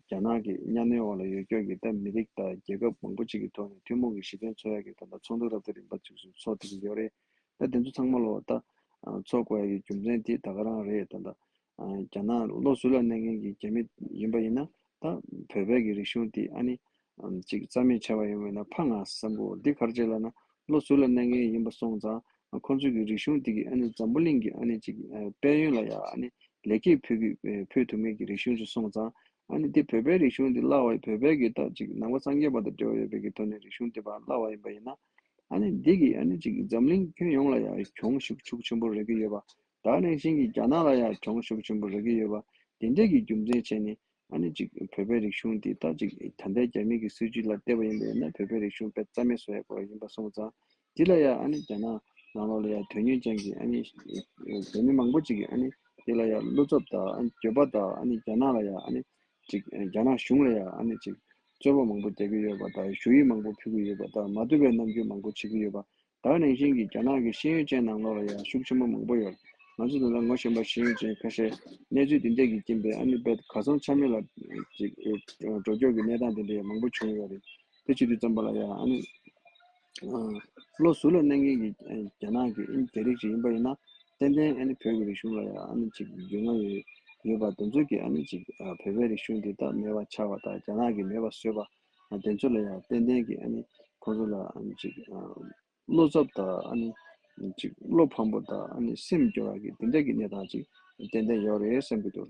རྒྱ་ནག་གི་གཉའ་གནོན་འོག་ལ་ཡོད་སྐྱོ་གི་ད་མི་རིགས་ད་རྒྱལ་ཁབ་མང་པོ་ཅིག་གི་ཐོག་ནས་ཐུན་མོང་གི་གཞི་རྟེན་འཚོལ་ཡ་གི་ད་ལྟ་ཚོགས་འདུ་རབ་དང་རིམ་པ་ཅིག་སུ་ཚོགས་ཐུབ་ཀྱི་ཡོད་རེད། ད་དེ་ཚོ་ཚང་མ་ལོ་ད་ཚོགས་དགོས་ཡ་གི་རྒྱུ་མཚན་དེ་ད་ག་རང་རེད། ད་ལྟ་རྒྱ་ནག་བློ་གཟུ་ལ་གནས་མཁན་གྱི་རྒྱ་མི་ཡིན་པ་ཡིན་ན་ད་བོད་པའི་གི་རིག་གཞུང་དེ་ཨ་ནི་ཅིག་རྩ་མེད་ཆགས་པ་ཡིན་པ་ཡིན་ན་ཕངས་ང་བསམ་གོ་འདི་ག་རེ་བྱས་ལབ་ན་བློ་གཟུ་ལ་གནས་མཁན་ཡིན་པ་སོང་ཙང་ཁོང་ཚོའི་གི་རིག་གཞུང་དེ་གི་ཨ་ནི་འཛམ་བུ་གླིང་གི་ཨ་ནི་ཅིག་དཔལ་ཡོན་ལ་ཡ་ཨ་ནི་ལེགས་སྐྱེས་ཕུལ་གི་ཕུལ་ཐུབ་མཁན་གྱི་རིག་གཞུང་ཅིག་སོང་ཙང་ཨ་ནི་དེ་བོད་པའི་རིག་གཞུང་དེ་བརླག་པ་བོད་པའི་གི་ད་ཅིག་ནང་པ་སངས་རྒྱས་པ་དང་འབྲེལ་བ་ཡོད་པའི་གི་ཐོག་ནས་རིག་གཞུང་དེ་བརླག་པ་ཡིན་པ་ཡིན་ན་ཨ་ནི་འདི་གི་ཨ་ནི་ཅིག་འཛམ་གླིང་ཁྱོན་ཡོངས་ལ་ཡ་གྱོང་ཤུགས་ཤུགས་ཆེན་པོ་རག་གི་ཡོད་པ། ད་ནང་བཞིན་གྱི་རྒྱ་ནག་ལ་ཡང་གྱོང་ཤུགས་ཆེན་པོ་རག་གི་ཡོད་པ། དེ་འདྲས་ཀྱི་རྒྱུ་མཚན་བྱས་ནས་ཨ་ནི་ཅིག་བོད་པའི་རིག་གཞུང་འདི་ད་ཅིག་ད་ལྟའི་རྒྱ་མི་གི་སྲིད་བྱུས་ལ་བལྟས་པ་ཡིན་པས་ན་བོད་པའི་རིག་གཞུང་དཔེ་རྩ་མེད་བཟོ་ཡ་སྐོར་ཡིན་པ་སོང་ཙང་། འདི་ལ་ཡང་ཨ་ནི་རྒྱ་ནག་ནང་ལོགས་ལ་ཡང་དོན་གཉེར་ཅན་གྱི་ཨ་ནི་རྒྱ་མི་མང་པོ་ཅིག་གིས་ཨ་ནི་འདི་ལ་ཡང་བློ་འཚབ་དང་ཨ་ནི་འགྱོད་པ་དང་ཨ་ནི་རྒྱ་ནག་ལ་ཡང་ཨ་ནི་ཅིག་རྒྱ་ནག་གཞུང་ལ་ཡང་ཨ་ནི་ཅིག་རྩོད་པ་མང་པོ་རྒྱག་གི་ཡོད་པ་དང་ཞུ་ཡིག་མང་པོ་ཕུལ་གྱི་ཡོད་པ་དང་མ་བཏུབ་པའི་རྣམ་འགྱུར་མང་པོ་བྱེད་ཀྱི་ཡོད་པ། ད་ག་ནང་བཞིན་གྱི་རྒྱ་ནག་གི་ཤེས་ཡོན་ཅན་ནང་ལོགས་ལ་ཡང་ཤུགས་ཆེན་པོ་མང་པོ་ཡོད། ང་ཚོ་ད་ལྟ་ངོ་ཤེས་པ་ཤེས་ཡོན་ཅན་ཁ་ཤས་གནས་ཚུལ་འདི་འདྲས་ཀྱི་རྐྱེན་པས་ཨ་ནི་རྦད་གར་སོང་ཆ་མེད་ལ་ཅིག་འགྲོ་སྐྱོད་ཀྱི་གནས་སྟངས་དེ་འདྲས་མང་པོ་བྱུང་ཡོད་རེད། དེ་བྱེད་དུས་ཙམ་པ་ལ་ཡང་ཨ་ནི་བློ་གཟུ་ལ་གནས་མཁན་གྱི་རྒྱ་ནག་གི་ཨ་ནི་རྒྱ་རིགས་ཤིག་ཡིན་པ་ཡིན་ན་ཏན་ཏན་ཨ་ནི་བོད་ཀྱི་རིག་གཞུང་ལ་ཡང་ཨ་ནི་ཅིག་རྒྱུས་མངའ་ཡོད་ཡོད་པ་དེ་ཚོ་གི་ཨ་ནི་ཅིག་བོད་པའི་རིག་གཞུང་འདི་དག་མེད་པ་ཆགས་པ་དང་རྒྱ་ནག་གིས་མེད་པ་བཟོས་པ་དེ་ཚོ་ལ་ཡང་ཏན་ཏན་གྱི་ཨ་ནི་ཁོང་ཚོ་ལ་ཨ་ནི་ཅིག་བློ་འཚབ་དང་ཨ་ནི་ཅིག་བློ་ཕམ་པོ་དང་ཨ་ནི་སེམས་སྐྱོ་བ་གི་དེ་འདྲ་གི་གནས་སྟངས་ཅིག་ཏན་ཏན་ཡོད་རེད་བསམ་གྱི་འདུག